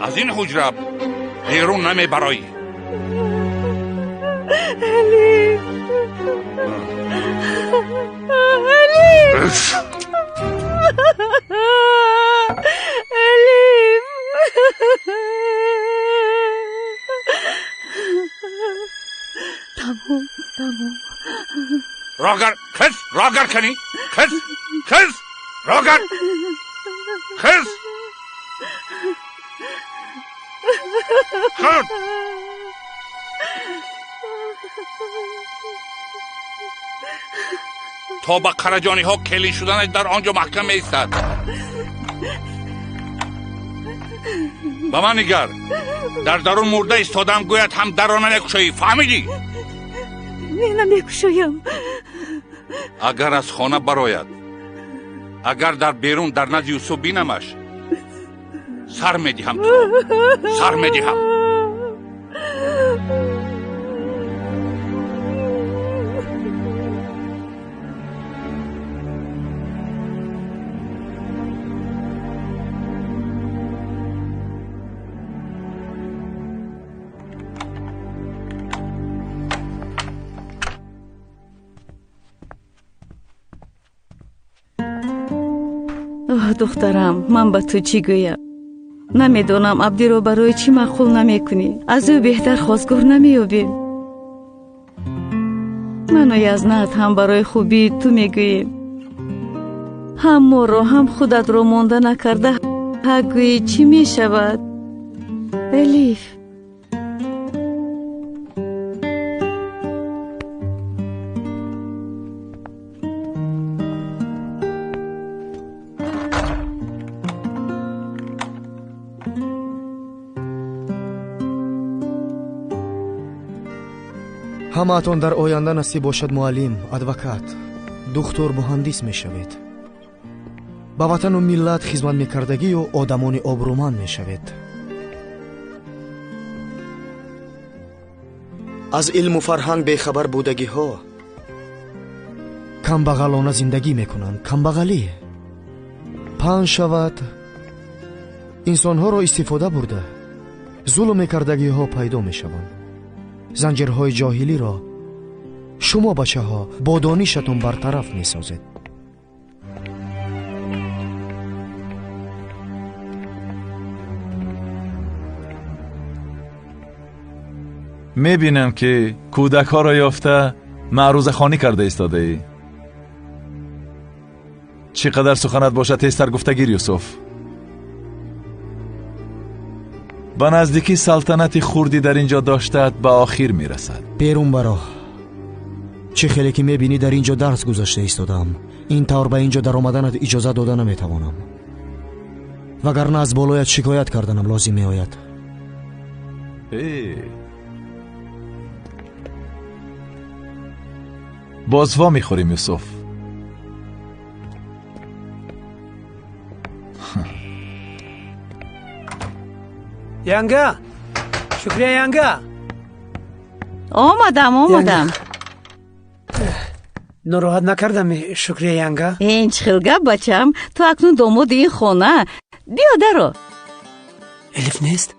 аз ин ҳуҷра берун намебароӣ. Элиф, Элиф, Элиф. Тамом, тамом. Рогар, хез, рогар кани, хез, хез, рогар, хез, хез. То ба қараҷониҳо келин шуданаш дар он ҷо маҳкам меистад. Ба ман нигар, дар дарун мурда истодам, гӯяд ҳам дарро намекушоӣ, фаҳмидӣ? Не, намекушоям. Агар аз хона барояд, агар дар берун дар назди Юсуф бинамаш, сар медиҳам туро, сар медиҳам. Оҳ, духтарам, ман ба ту чӣ гӯям? Намедонам Абдиро барои чӣ маъқул намекунӣ. Аз ӯ беҳтар хостгор намеёбем. Ману Язнат ҳам барои хубии ту мегӯем. Ҳам моро, ҳам худатро монда накарда ҳақ гӯӣ чӣ мешавад? Элиф. Ҳамаатон дар оянда насиб бошад муаллим, адвокат, духтур, муҳандис мешавед. Ба ватану миллат хизмат мекардагию одамони обрӯманд мешавед. Аз илму фарҳанг бехабар будагиҳо камбағалона зиндагӣ мекунанд. Камбағалӣ паҳн шавад, инсонҳоро истифода бурда зулм мекардагиҳо пайдо мешаванд. Занҷирҳои ҷоҳилиро шумо бачаҳо бо донишатон бартараф месозед. Мебинам ки кӯдакҳоро ёфта маърузахонӣ карда истодаӣ. Чӣ қадар суханат бошад тезтар гуфтагир, Юсуф. Ба наздикӣ салтанати хурдӣ дар ин ҷо доштаат ба охир мерасад. Берун баро. Чӣ хеле ки мебинӣ дар ин ҷо дарс гузашта истодаам. Ин тавр ба ин ҷо даромаданат иҷозат дода наметавонам. Вагарна аз болоят шикоят карданам лозим меояд. Боз во мехӯрем, Юсуф. Янга, Шукрия янга. Омадам, омадам. Нороҳат накардам, Шукрия янга? Ин чӣ хел гап, бачам? Ту акнун домоди ин хона. Биё даро. Элиф нест?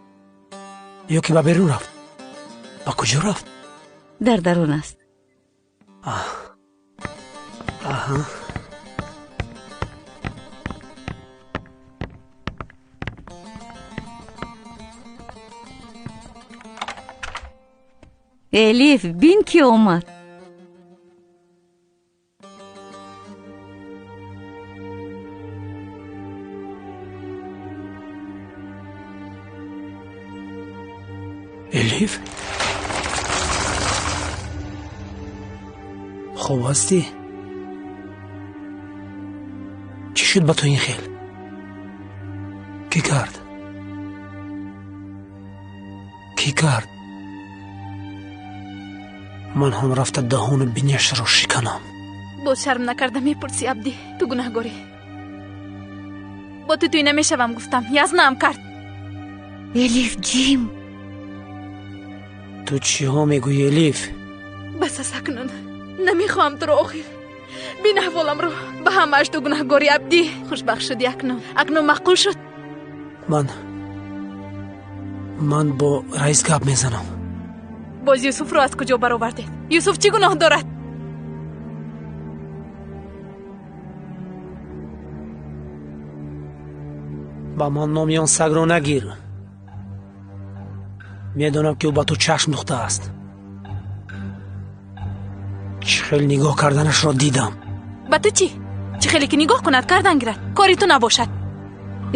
Ё ки ба берун рафт? Ба куҷо рафт? Дар дарун аст. Аҳа. Элиф, бин ки омад. Элиф? Хуб ҳастӣ? Чӣ шуд ба ту ин хел? Кӣ кард? Кӣ кард? Ман ҳам рафта даҳону биняшро шиканам. Боз шарм накарда мепурсӣ, Абдӣ, ту гунаҳгорӣ. Бо ту тӯй намешавам гуфтам, язнаам кард. Элиф ҷим. Ту чиҳо мегӯӣ, Элиф? Бас аст акнун. Намехоҳам туро охир. Бин аҳволамро. Ба ҳамааш ту гунаҳгорӣ, Абдӣ. Хушбахт шудӣ акнун. Акнун маъқул шуд. Ман бо раис гап мезанам. Боз Юсуфро аз куҷо баровардед? Юсуф чӣ гуноҳ дорад? Ба ман номи он сагро нагир. Медонам ки ӯ ба ту чашм духтааст. Чӣ хел нигоҳ карданашро дидам. Ба ту чӣ? Чӣ хеле ки нигоҳ кунад, кардан гирад. Кори ту набошад.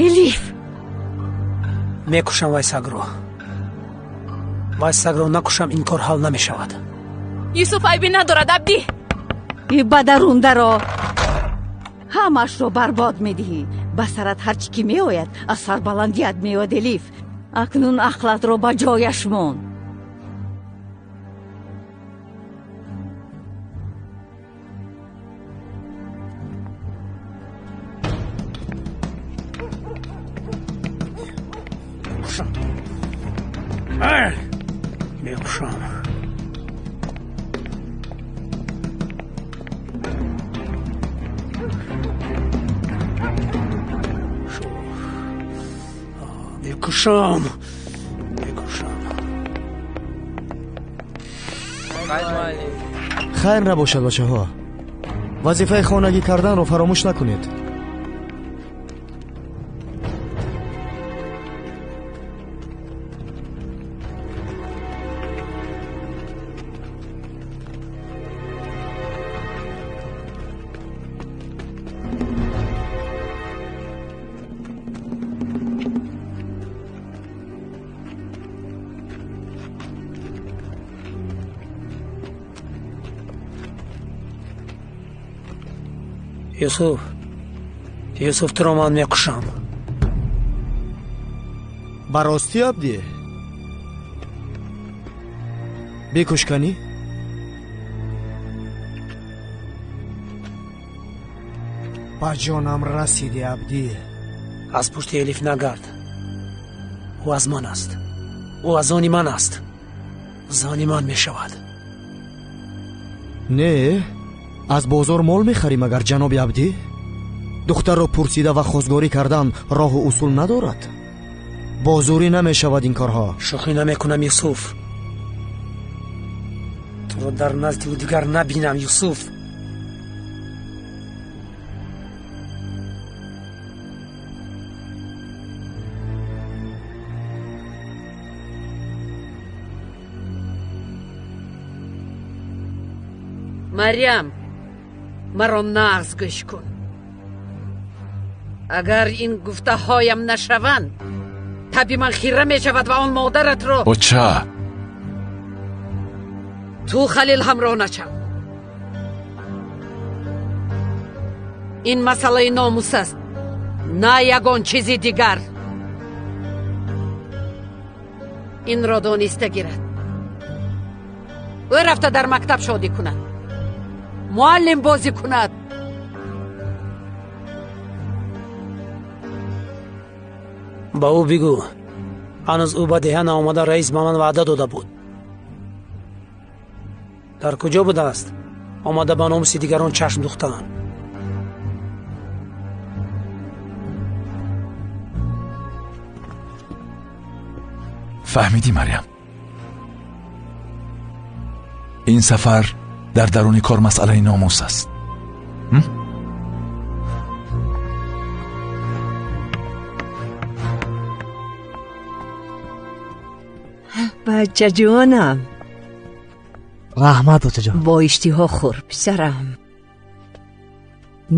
Элиф! Мекушам вай сагро. Вай сагро накушам, ин кор ҳал намешавад. Юсуф айбе надорад, Абдӣ. Ба дарун даро. Ҳамаашро барбод медиҳӣ. Ба сарат ҳар чӣ ки меояд, аз сарбаландият меояд, Элиф. Акнун ақлатро ба ҷояш мон. Мекушам. Мекушам. Мекушам. Хайр набошад, бачаҳо. Вазифаи хонагӣ карданро фаромӯш накунед. Юсуф, Юсуф, туро ман мекушам. Ба ростӣ, Абдӣ? Бикуш, канӣ? Ба ҷонам расидӣ, Абдӣ. Аз пушти Элиф нагард. Ӯ аз ман аст. Ӯ аз они ман аст. Зани ман мешавад. Не, аз бозор мол мехарӣ магар, ҷаноби Абдӣ? Духтарро пурсида ва хостгорӣ кардан роҳу усул надорад. Бо зӯрӣ намешавад ин корҳо. Шӯхӣ намекунам, Юсуф. Туро дар назди ӯ дигар набинам, Юсуф. Марьям, маро нағз гӯш кун. Агар ин гуфтаҳоям нашаванд, таби ман хира мешавад ва он модаратро. Оча! Ту Халил ҳамроҳ нашав. Ин масъалаи номус аст, на ягон чизи дигар. Инро дониста гирад. Ӯ рафта дар мактаб шодӣ кунад, муаллим бозӣ кунад. Ба ӯ бигӯ, ҳанӯз ӯ ба деҳа наомада раис ба ман ваъда дода буд. Дар куҷо будааст? Омада ба номуси дигарон чашм духтаанд. Фаҳмидӣ, Марьям? Ин сафар дар даруни кор масъалаи номус аст. Бачаҷонам. Раҳмат, очаҷон. Бо иштиҳо хӯр, писарам.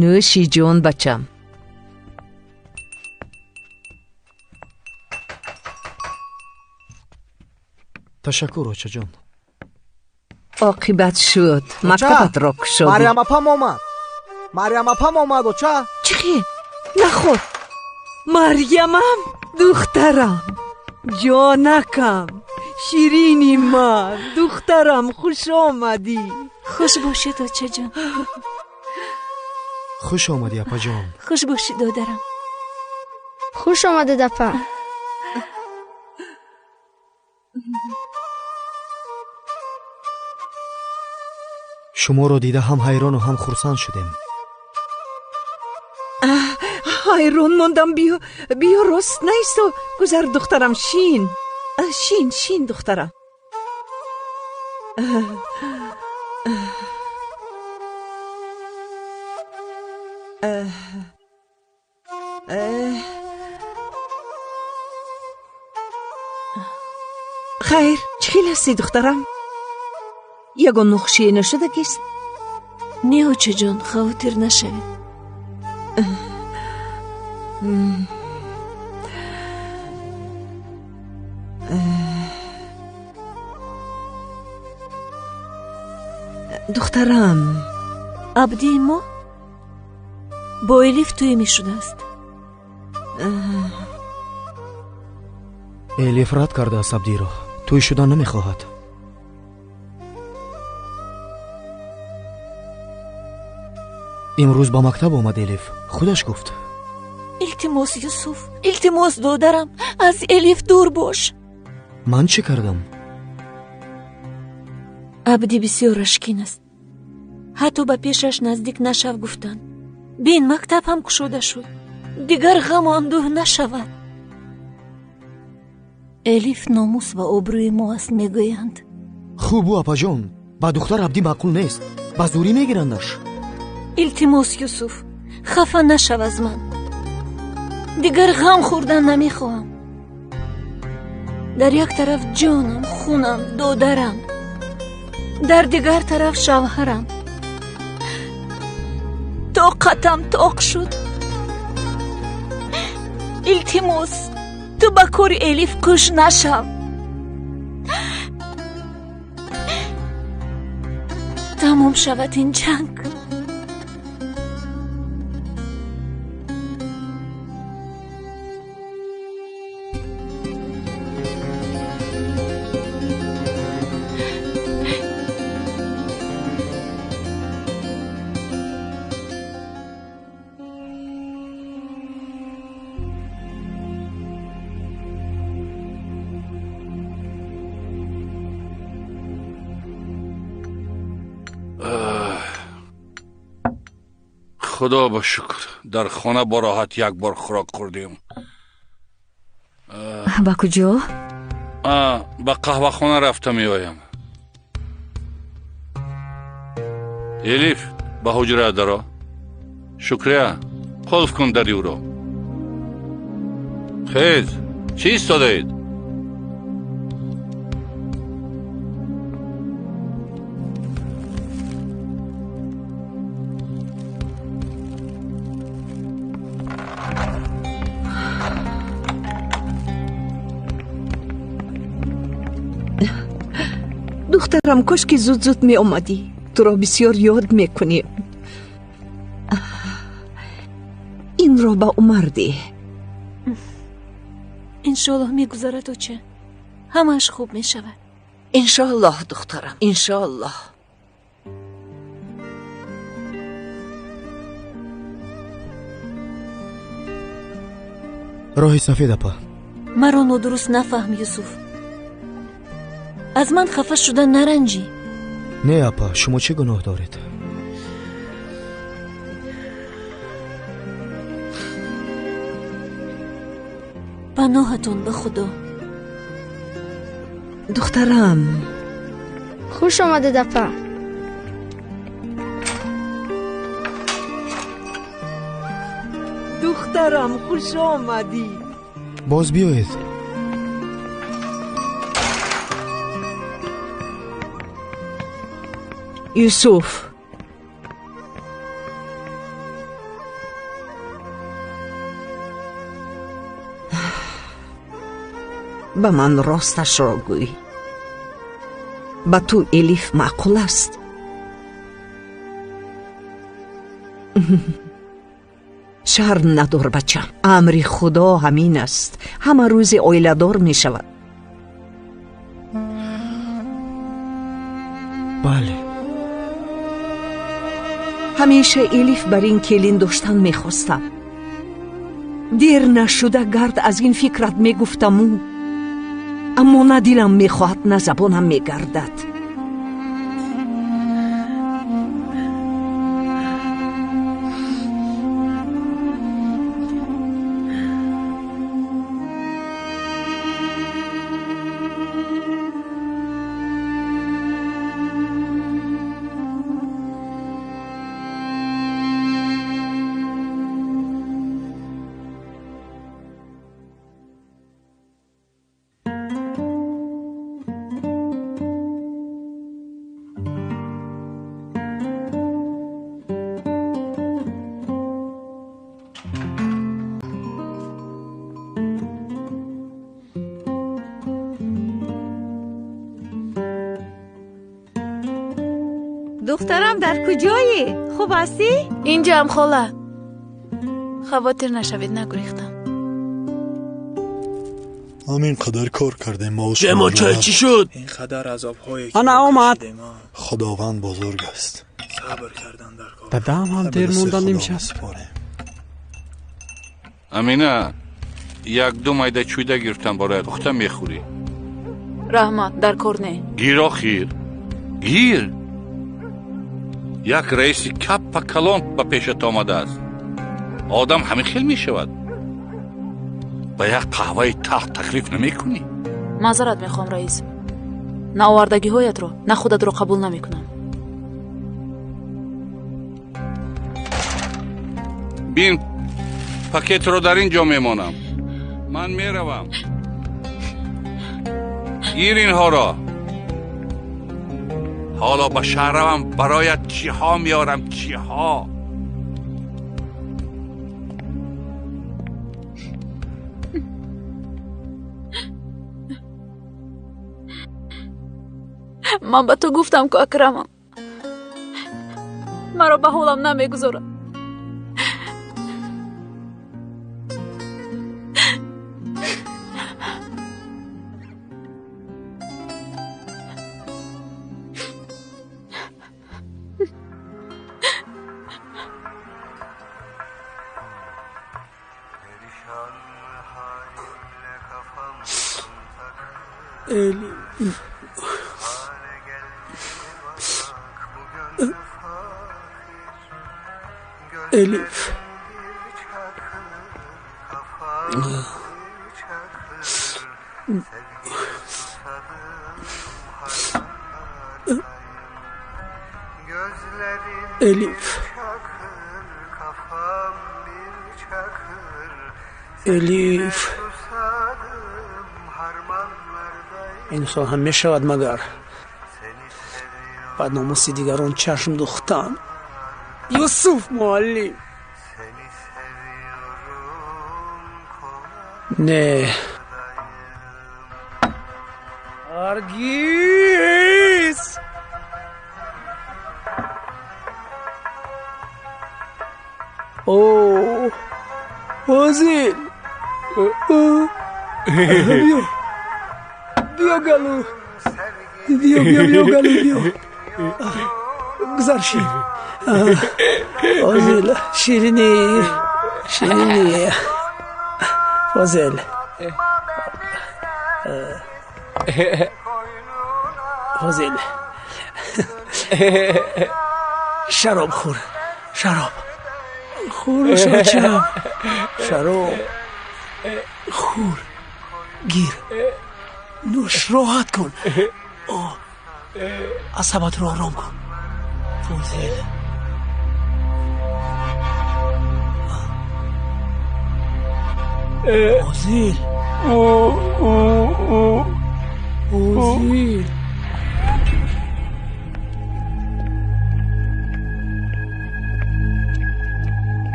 Нӯши ҷон, бачам. Ташаккур, очаҷон. Оқибат шуд, мактабатро кушодӣ. Марьям апам омад. Марьям апам омад, оча. Чӣ хел? Наход. Марьямам, духтарам, ҷонакам, ширини ман, духтарам, хуш омадӣ. Хуш бошед, очаҷон. Хуш омадӣ, апаҷон. Хуш бошед, додарам. Хуш омадед, апа. Шуморо дида ҳам ҳайрону ҳам хурсанд шудем. Ҳайрон мондам. Биё, биё, рост наисто. Гузар, духтарам, шин. Шин, шин, духтарам. Хайр, чӣ хел ҳастӣ, духтарам? Ягон нохушие нашудагист? Не, очаҷон, хавотир нашавед. Духтарам, Абдии мо бо Элиф тӯй мешудааст. Элиф рад кардааст Абдиро. Тӯй шудан намехоҳад. Имрӯз ба мактаб омад Элиф. Худаш гуфт. Илтимос, Юсуф, илтимос, додарам, аз Элиф дур бош. Ман чӣ кардам? Абди бисёр рашкин аст. Ҳатто ба пешаш наздик нашав гуфтанд. Бин, мактаб ҳам кушода шуд. Дигар ғаму андӯҳ нашавад. Элиф номус ва обрӯи мо аст, мегӯянд. Хуб, ӯ апаҷон, ба духтар Абдӣ маъқул нест. Ба зӯрӣ мегирандаш. Илтимос, Юсуф, хафа нашав аз ман. Дигар ғам хӯрдан намехоҳам. Дар як тараф ҷонам, хунам, додарам, дар дигар тараф шавҳарам. Тоқатам тоқ шуд. Илтимос, ту ба кори Элиф кӯш нашав. Тамом шавад ин ҷанг. Худо ба шукр, дар хона бо роҳат як бор хӯрок хӯрдем. Ба куҷо? Ба қаҳвахона рафта меоям. Элиф, ба ҳуҷра даро. Шукрия, қулф кун дари ӯро. Хез, чӣ истодаед? Духтарам, кош ки зуд-зуд меомадӣ. Туро бисёр ёд мекунем. Инро ба Умар деҳ. Иншоаллоҳ мегузарад, оча. Ҳамааш хуб мешавад. Иншоаллоҳ, духтарам, иншоаллоҳ. Роҳи сафед, апа. Маро нодуруст нафаҳм, Юсуф. Аз ман хафа шуда наранҷӣ. Не, апа, шумо чӣ гуноҳ доред? Паноҳатон ба Худо. Духтарам. Хуш омадед, апа. Духтарам, хуш омадӣ. Боз биёед. Юсуф, ба ман росташро гӯй. Ба ту Элиф маъқул аст? Шарм надор, бачам. Амри Худо ҳамин аст. Ҳама рӯзе оиладор мешавад. Бале. Ҳамеша Элиф бар ин келин доштан мехостам. Дер нашуда гард аз ин фикрат мегуфтаму, аммо на дилам мехоҳад, на забонам мегардад. Духтарам, дар куҷоӣ? Хуб ҳастӣ? Инҷаам, хола. Хавотир нашавед, нагурехтам. Ҳамин қадар кор кардем, маош. Ҷемочой, чӣ шуд? Ин қадар азобҳое ки Ана омад. Худованд бузург аст. Сабр кардан дар кор. Дадам ҳам дер мондан имшаб. Амина, як-ду майда чӯйда гирифтам бароят. Пухта мехӯрӣ. Раҳмат, дар кор не. Гир охир. Гир. Як раиси каппа калон ба пешат омадааст. Одам ҳамин хел мешавад. Ба як қаҳваи талх таклиф намекунӣ? Маъзарат мехоҳам, раис. На овардагиҳоятро, на худатро қабул намекунам. Бин, пакетро дар ин ҷо мемонам. Ман меравам. Гир инҳоро. Ҳоло ба шаҳр равам, бароят чиҳо меорам, чиҳо. Ман ба ту гуфтам ку, Акрамам. Маро ба ҳолам намегузорад. Элиф. Элиф. Элиф. Инсон ҳам мешавад магар ба номуси дигарон чашм духтан. Юсуф муаллим. Не. Ҳаргиз. О, Фозил. Биё. Биё галу. Биё, биё, биё галу, биё. Гузар шир. Фозил, ширинӣ. Ширинӣ. Фозил. Фозил. Шароб хӯр. Шароб. Хӯр шочам. Шароб. Хӯр. Гир. Нӯш, роҳат кун. Асабатро ором кун. Фозил. Фозил. Фозил.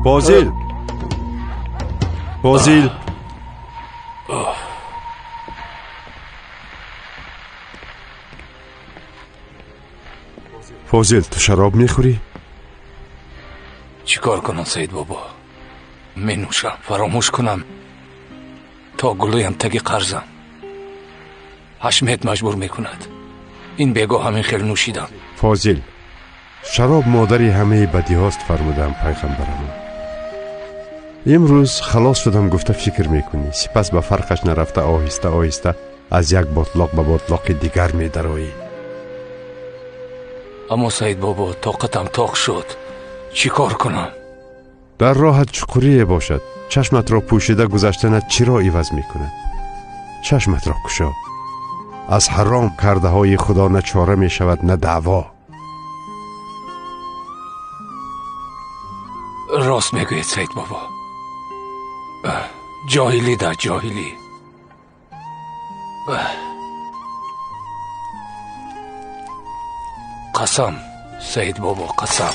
Фозил. Фозил. Фозил, ту шароб мехӯрӣ? Чӣ кор кунам, Саид бобо? Менӯшам, фаромӯш кунам. То гулӯям таги қарзам. Ҳашмет маҷбур мекунад. Ин бегоҳ ҳамин хел нӯшидам. Фозил, шароб модари ҳамаи бадиҳост, фармудам пайғамбарамон. Имрӯз халос шудам гуфта фикр мекунӣ, сипас ба фарқаш нарафта оҳиста оҳиста аз як ботлоқ ба ботлоқи дигар медароӣ. Аммо Саид бобо, тоқатам тоқ шуд. Чӣ кор кунам? Дар роҳат чуқурие бошад. Чашматро пӯшида гузаштанат чиро иваз мекунад? Чашматро кушо. Аз ҳаром кардаҳои худо на чора мешавад, на даъво. Рост мегӯед, Саид бобо. Ҷоҳилӣ да ҷоҳилӣ. Қасам, Саид бобо, қасам.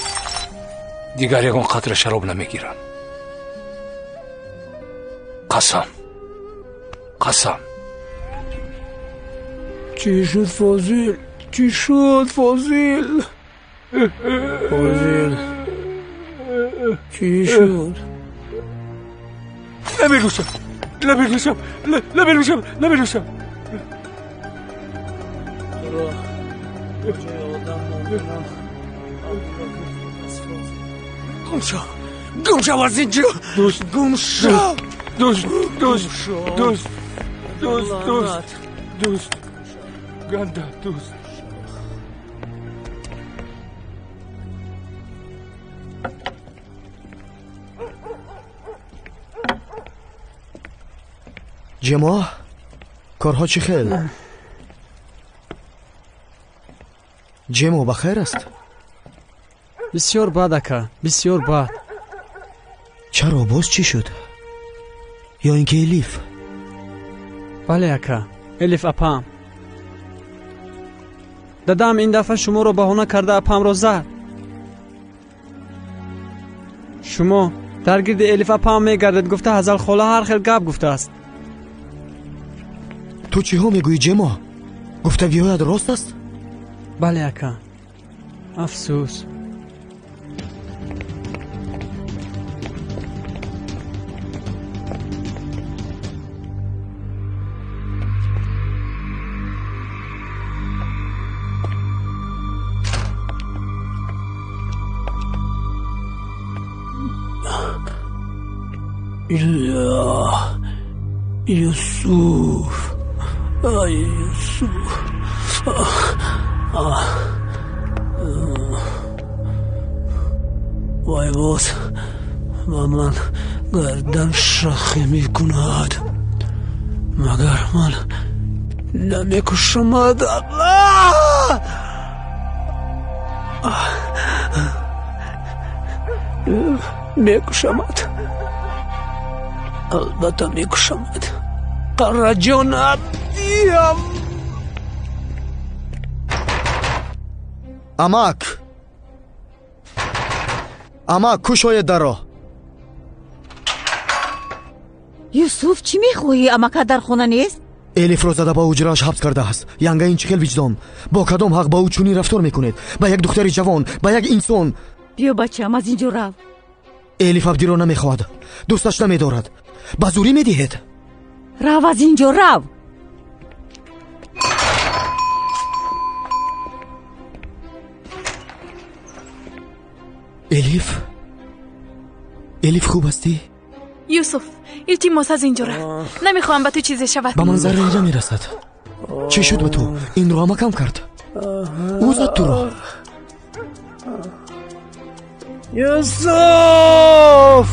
Дигар ягон қатра шароб намегирам. Қасам. Қасам. Чӣ шуд, Фозил? Чӣ шуд, Фозил? Фозил. Чӣ шуд? Намегӯшам. Намегӯшам. Намегӯшам. Намегӯшам. Гум шав. Гум шав аз инҷо. Гум шав. Дӯст, дӯст, дӯст, дӯст, дӯст, дӯст. Ганда, дӯст. Ҷемо, корҳо чӣ хел? Ҷемо, ба хайр аст? Бисёр бад, ака, бисёр бад. Чаро, боз чӣ шуд? Ё ин ки Элиф? Бале, ака, Элиф апам. Дадам ин дафъа шуморо баҳона карда апамро зад. Шумо дар гирди Элиф апам мегардед, гуфта Ҳазал хола ҳар хел гап гуфтааст. Ту чиҳо мегӯӣ, Ҷемо? Гуфтагиҳоят рост аст? Бале, ака. Афсӯс. Юсуф, ай Юсуф. Вай боз ба ман гардан шахӣ мекунад. Магар ман намекушамад? Мекушамад, албатта мекушамад. Қараҷон Абдиям. Амак, амак, кушоед дарро. Юсуф, чӣ мехоҳӣ? Амака дар хона нест? Элифро зада ба ҳуҷрааш ҳабс кардааст. Янга, ин чӣ хел виҷдон? Бо кадом ҳақ ба ӯ чунин рафтор мекунед? Ба як духтари ҷавон, ба як инсон. Биё, бачаам, аз ин ҷо рав. Элиф Абдиро намехоҳад, дӯсташ намедорад. Ба зурӣ медиҳед? Рав, аз ин ҷо рав. Элиф, Элиф, хуб ҳастӣ? Юсуф, илтимос, аз ин ҷо рав. Намехоҳам ба ту чизе шавад. Ба ман заррае намерасад. Чӣ шуд ба ту? Инро амакам кард. Ӯ зад туро. Юсуф!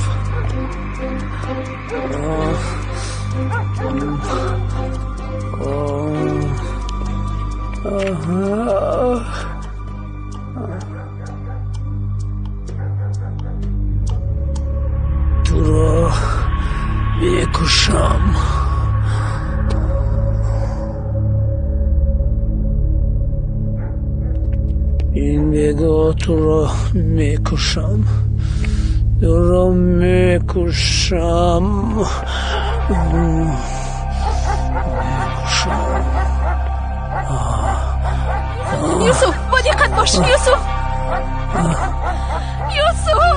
Туро мекушам. Ин бего туро мекушам. Туро мекушам. Мекушам. Юсуф, бо диққат бош, Юсуф. Юсуф!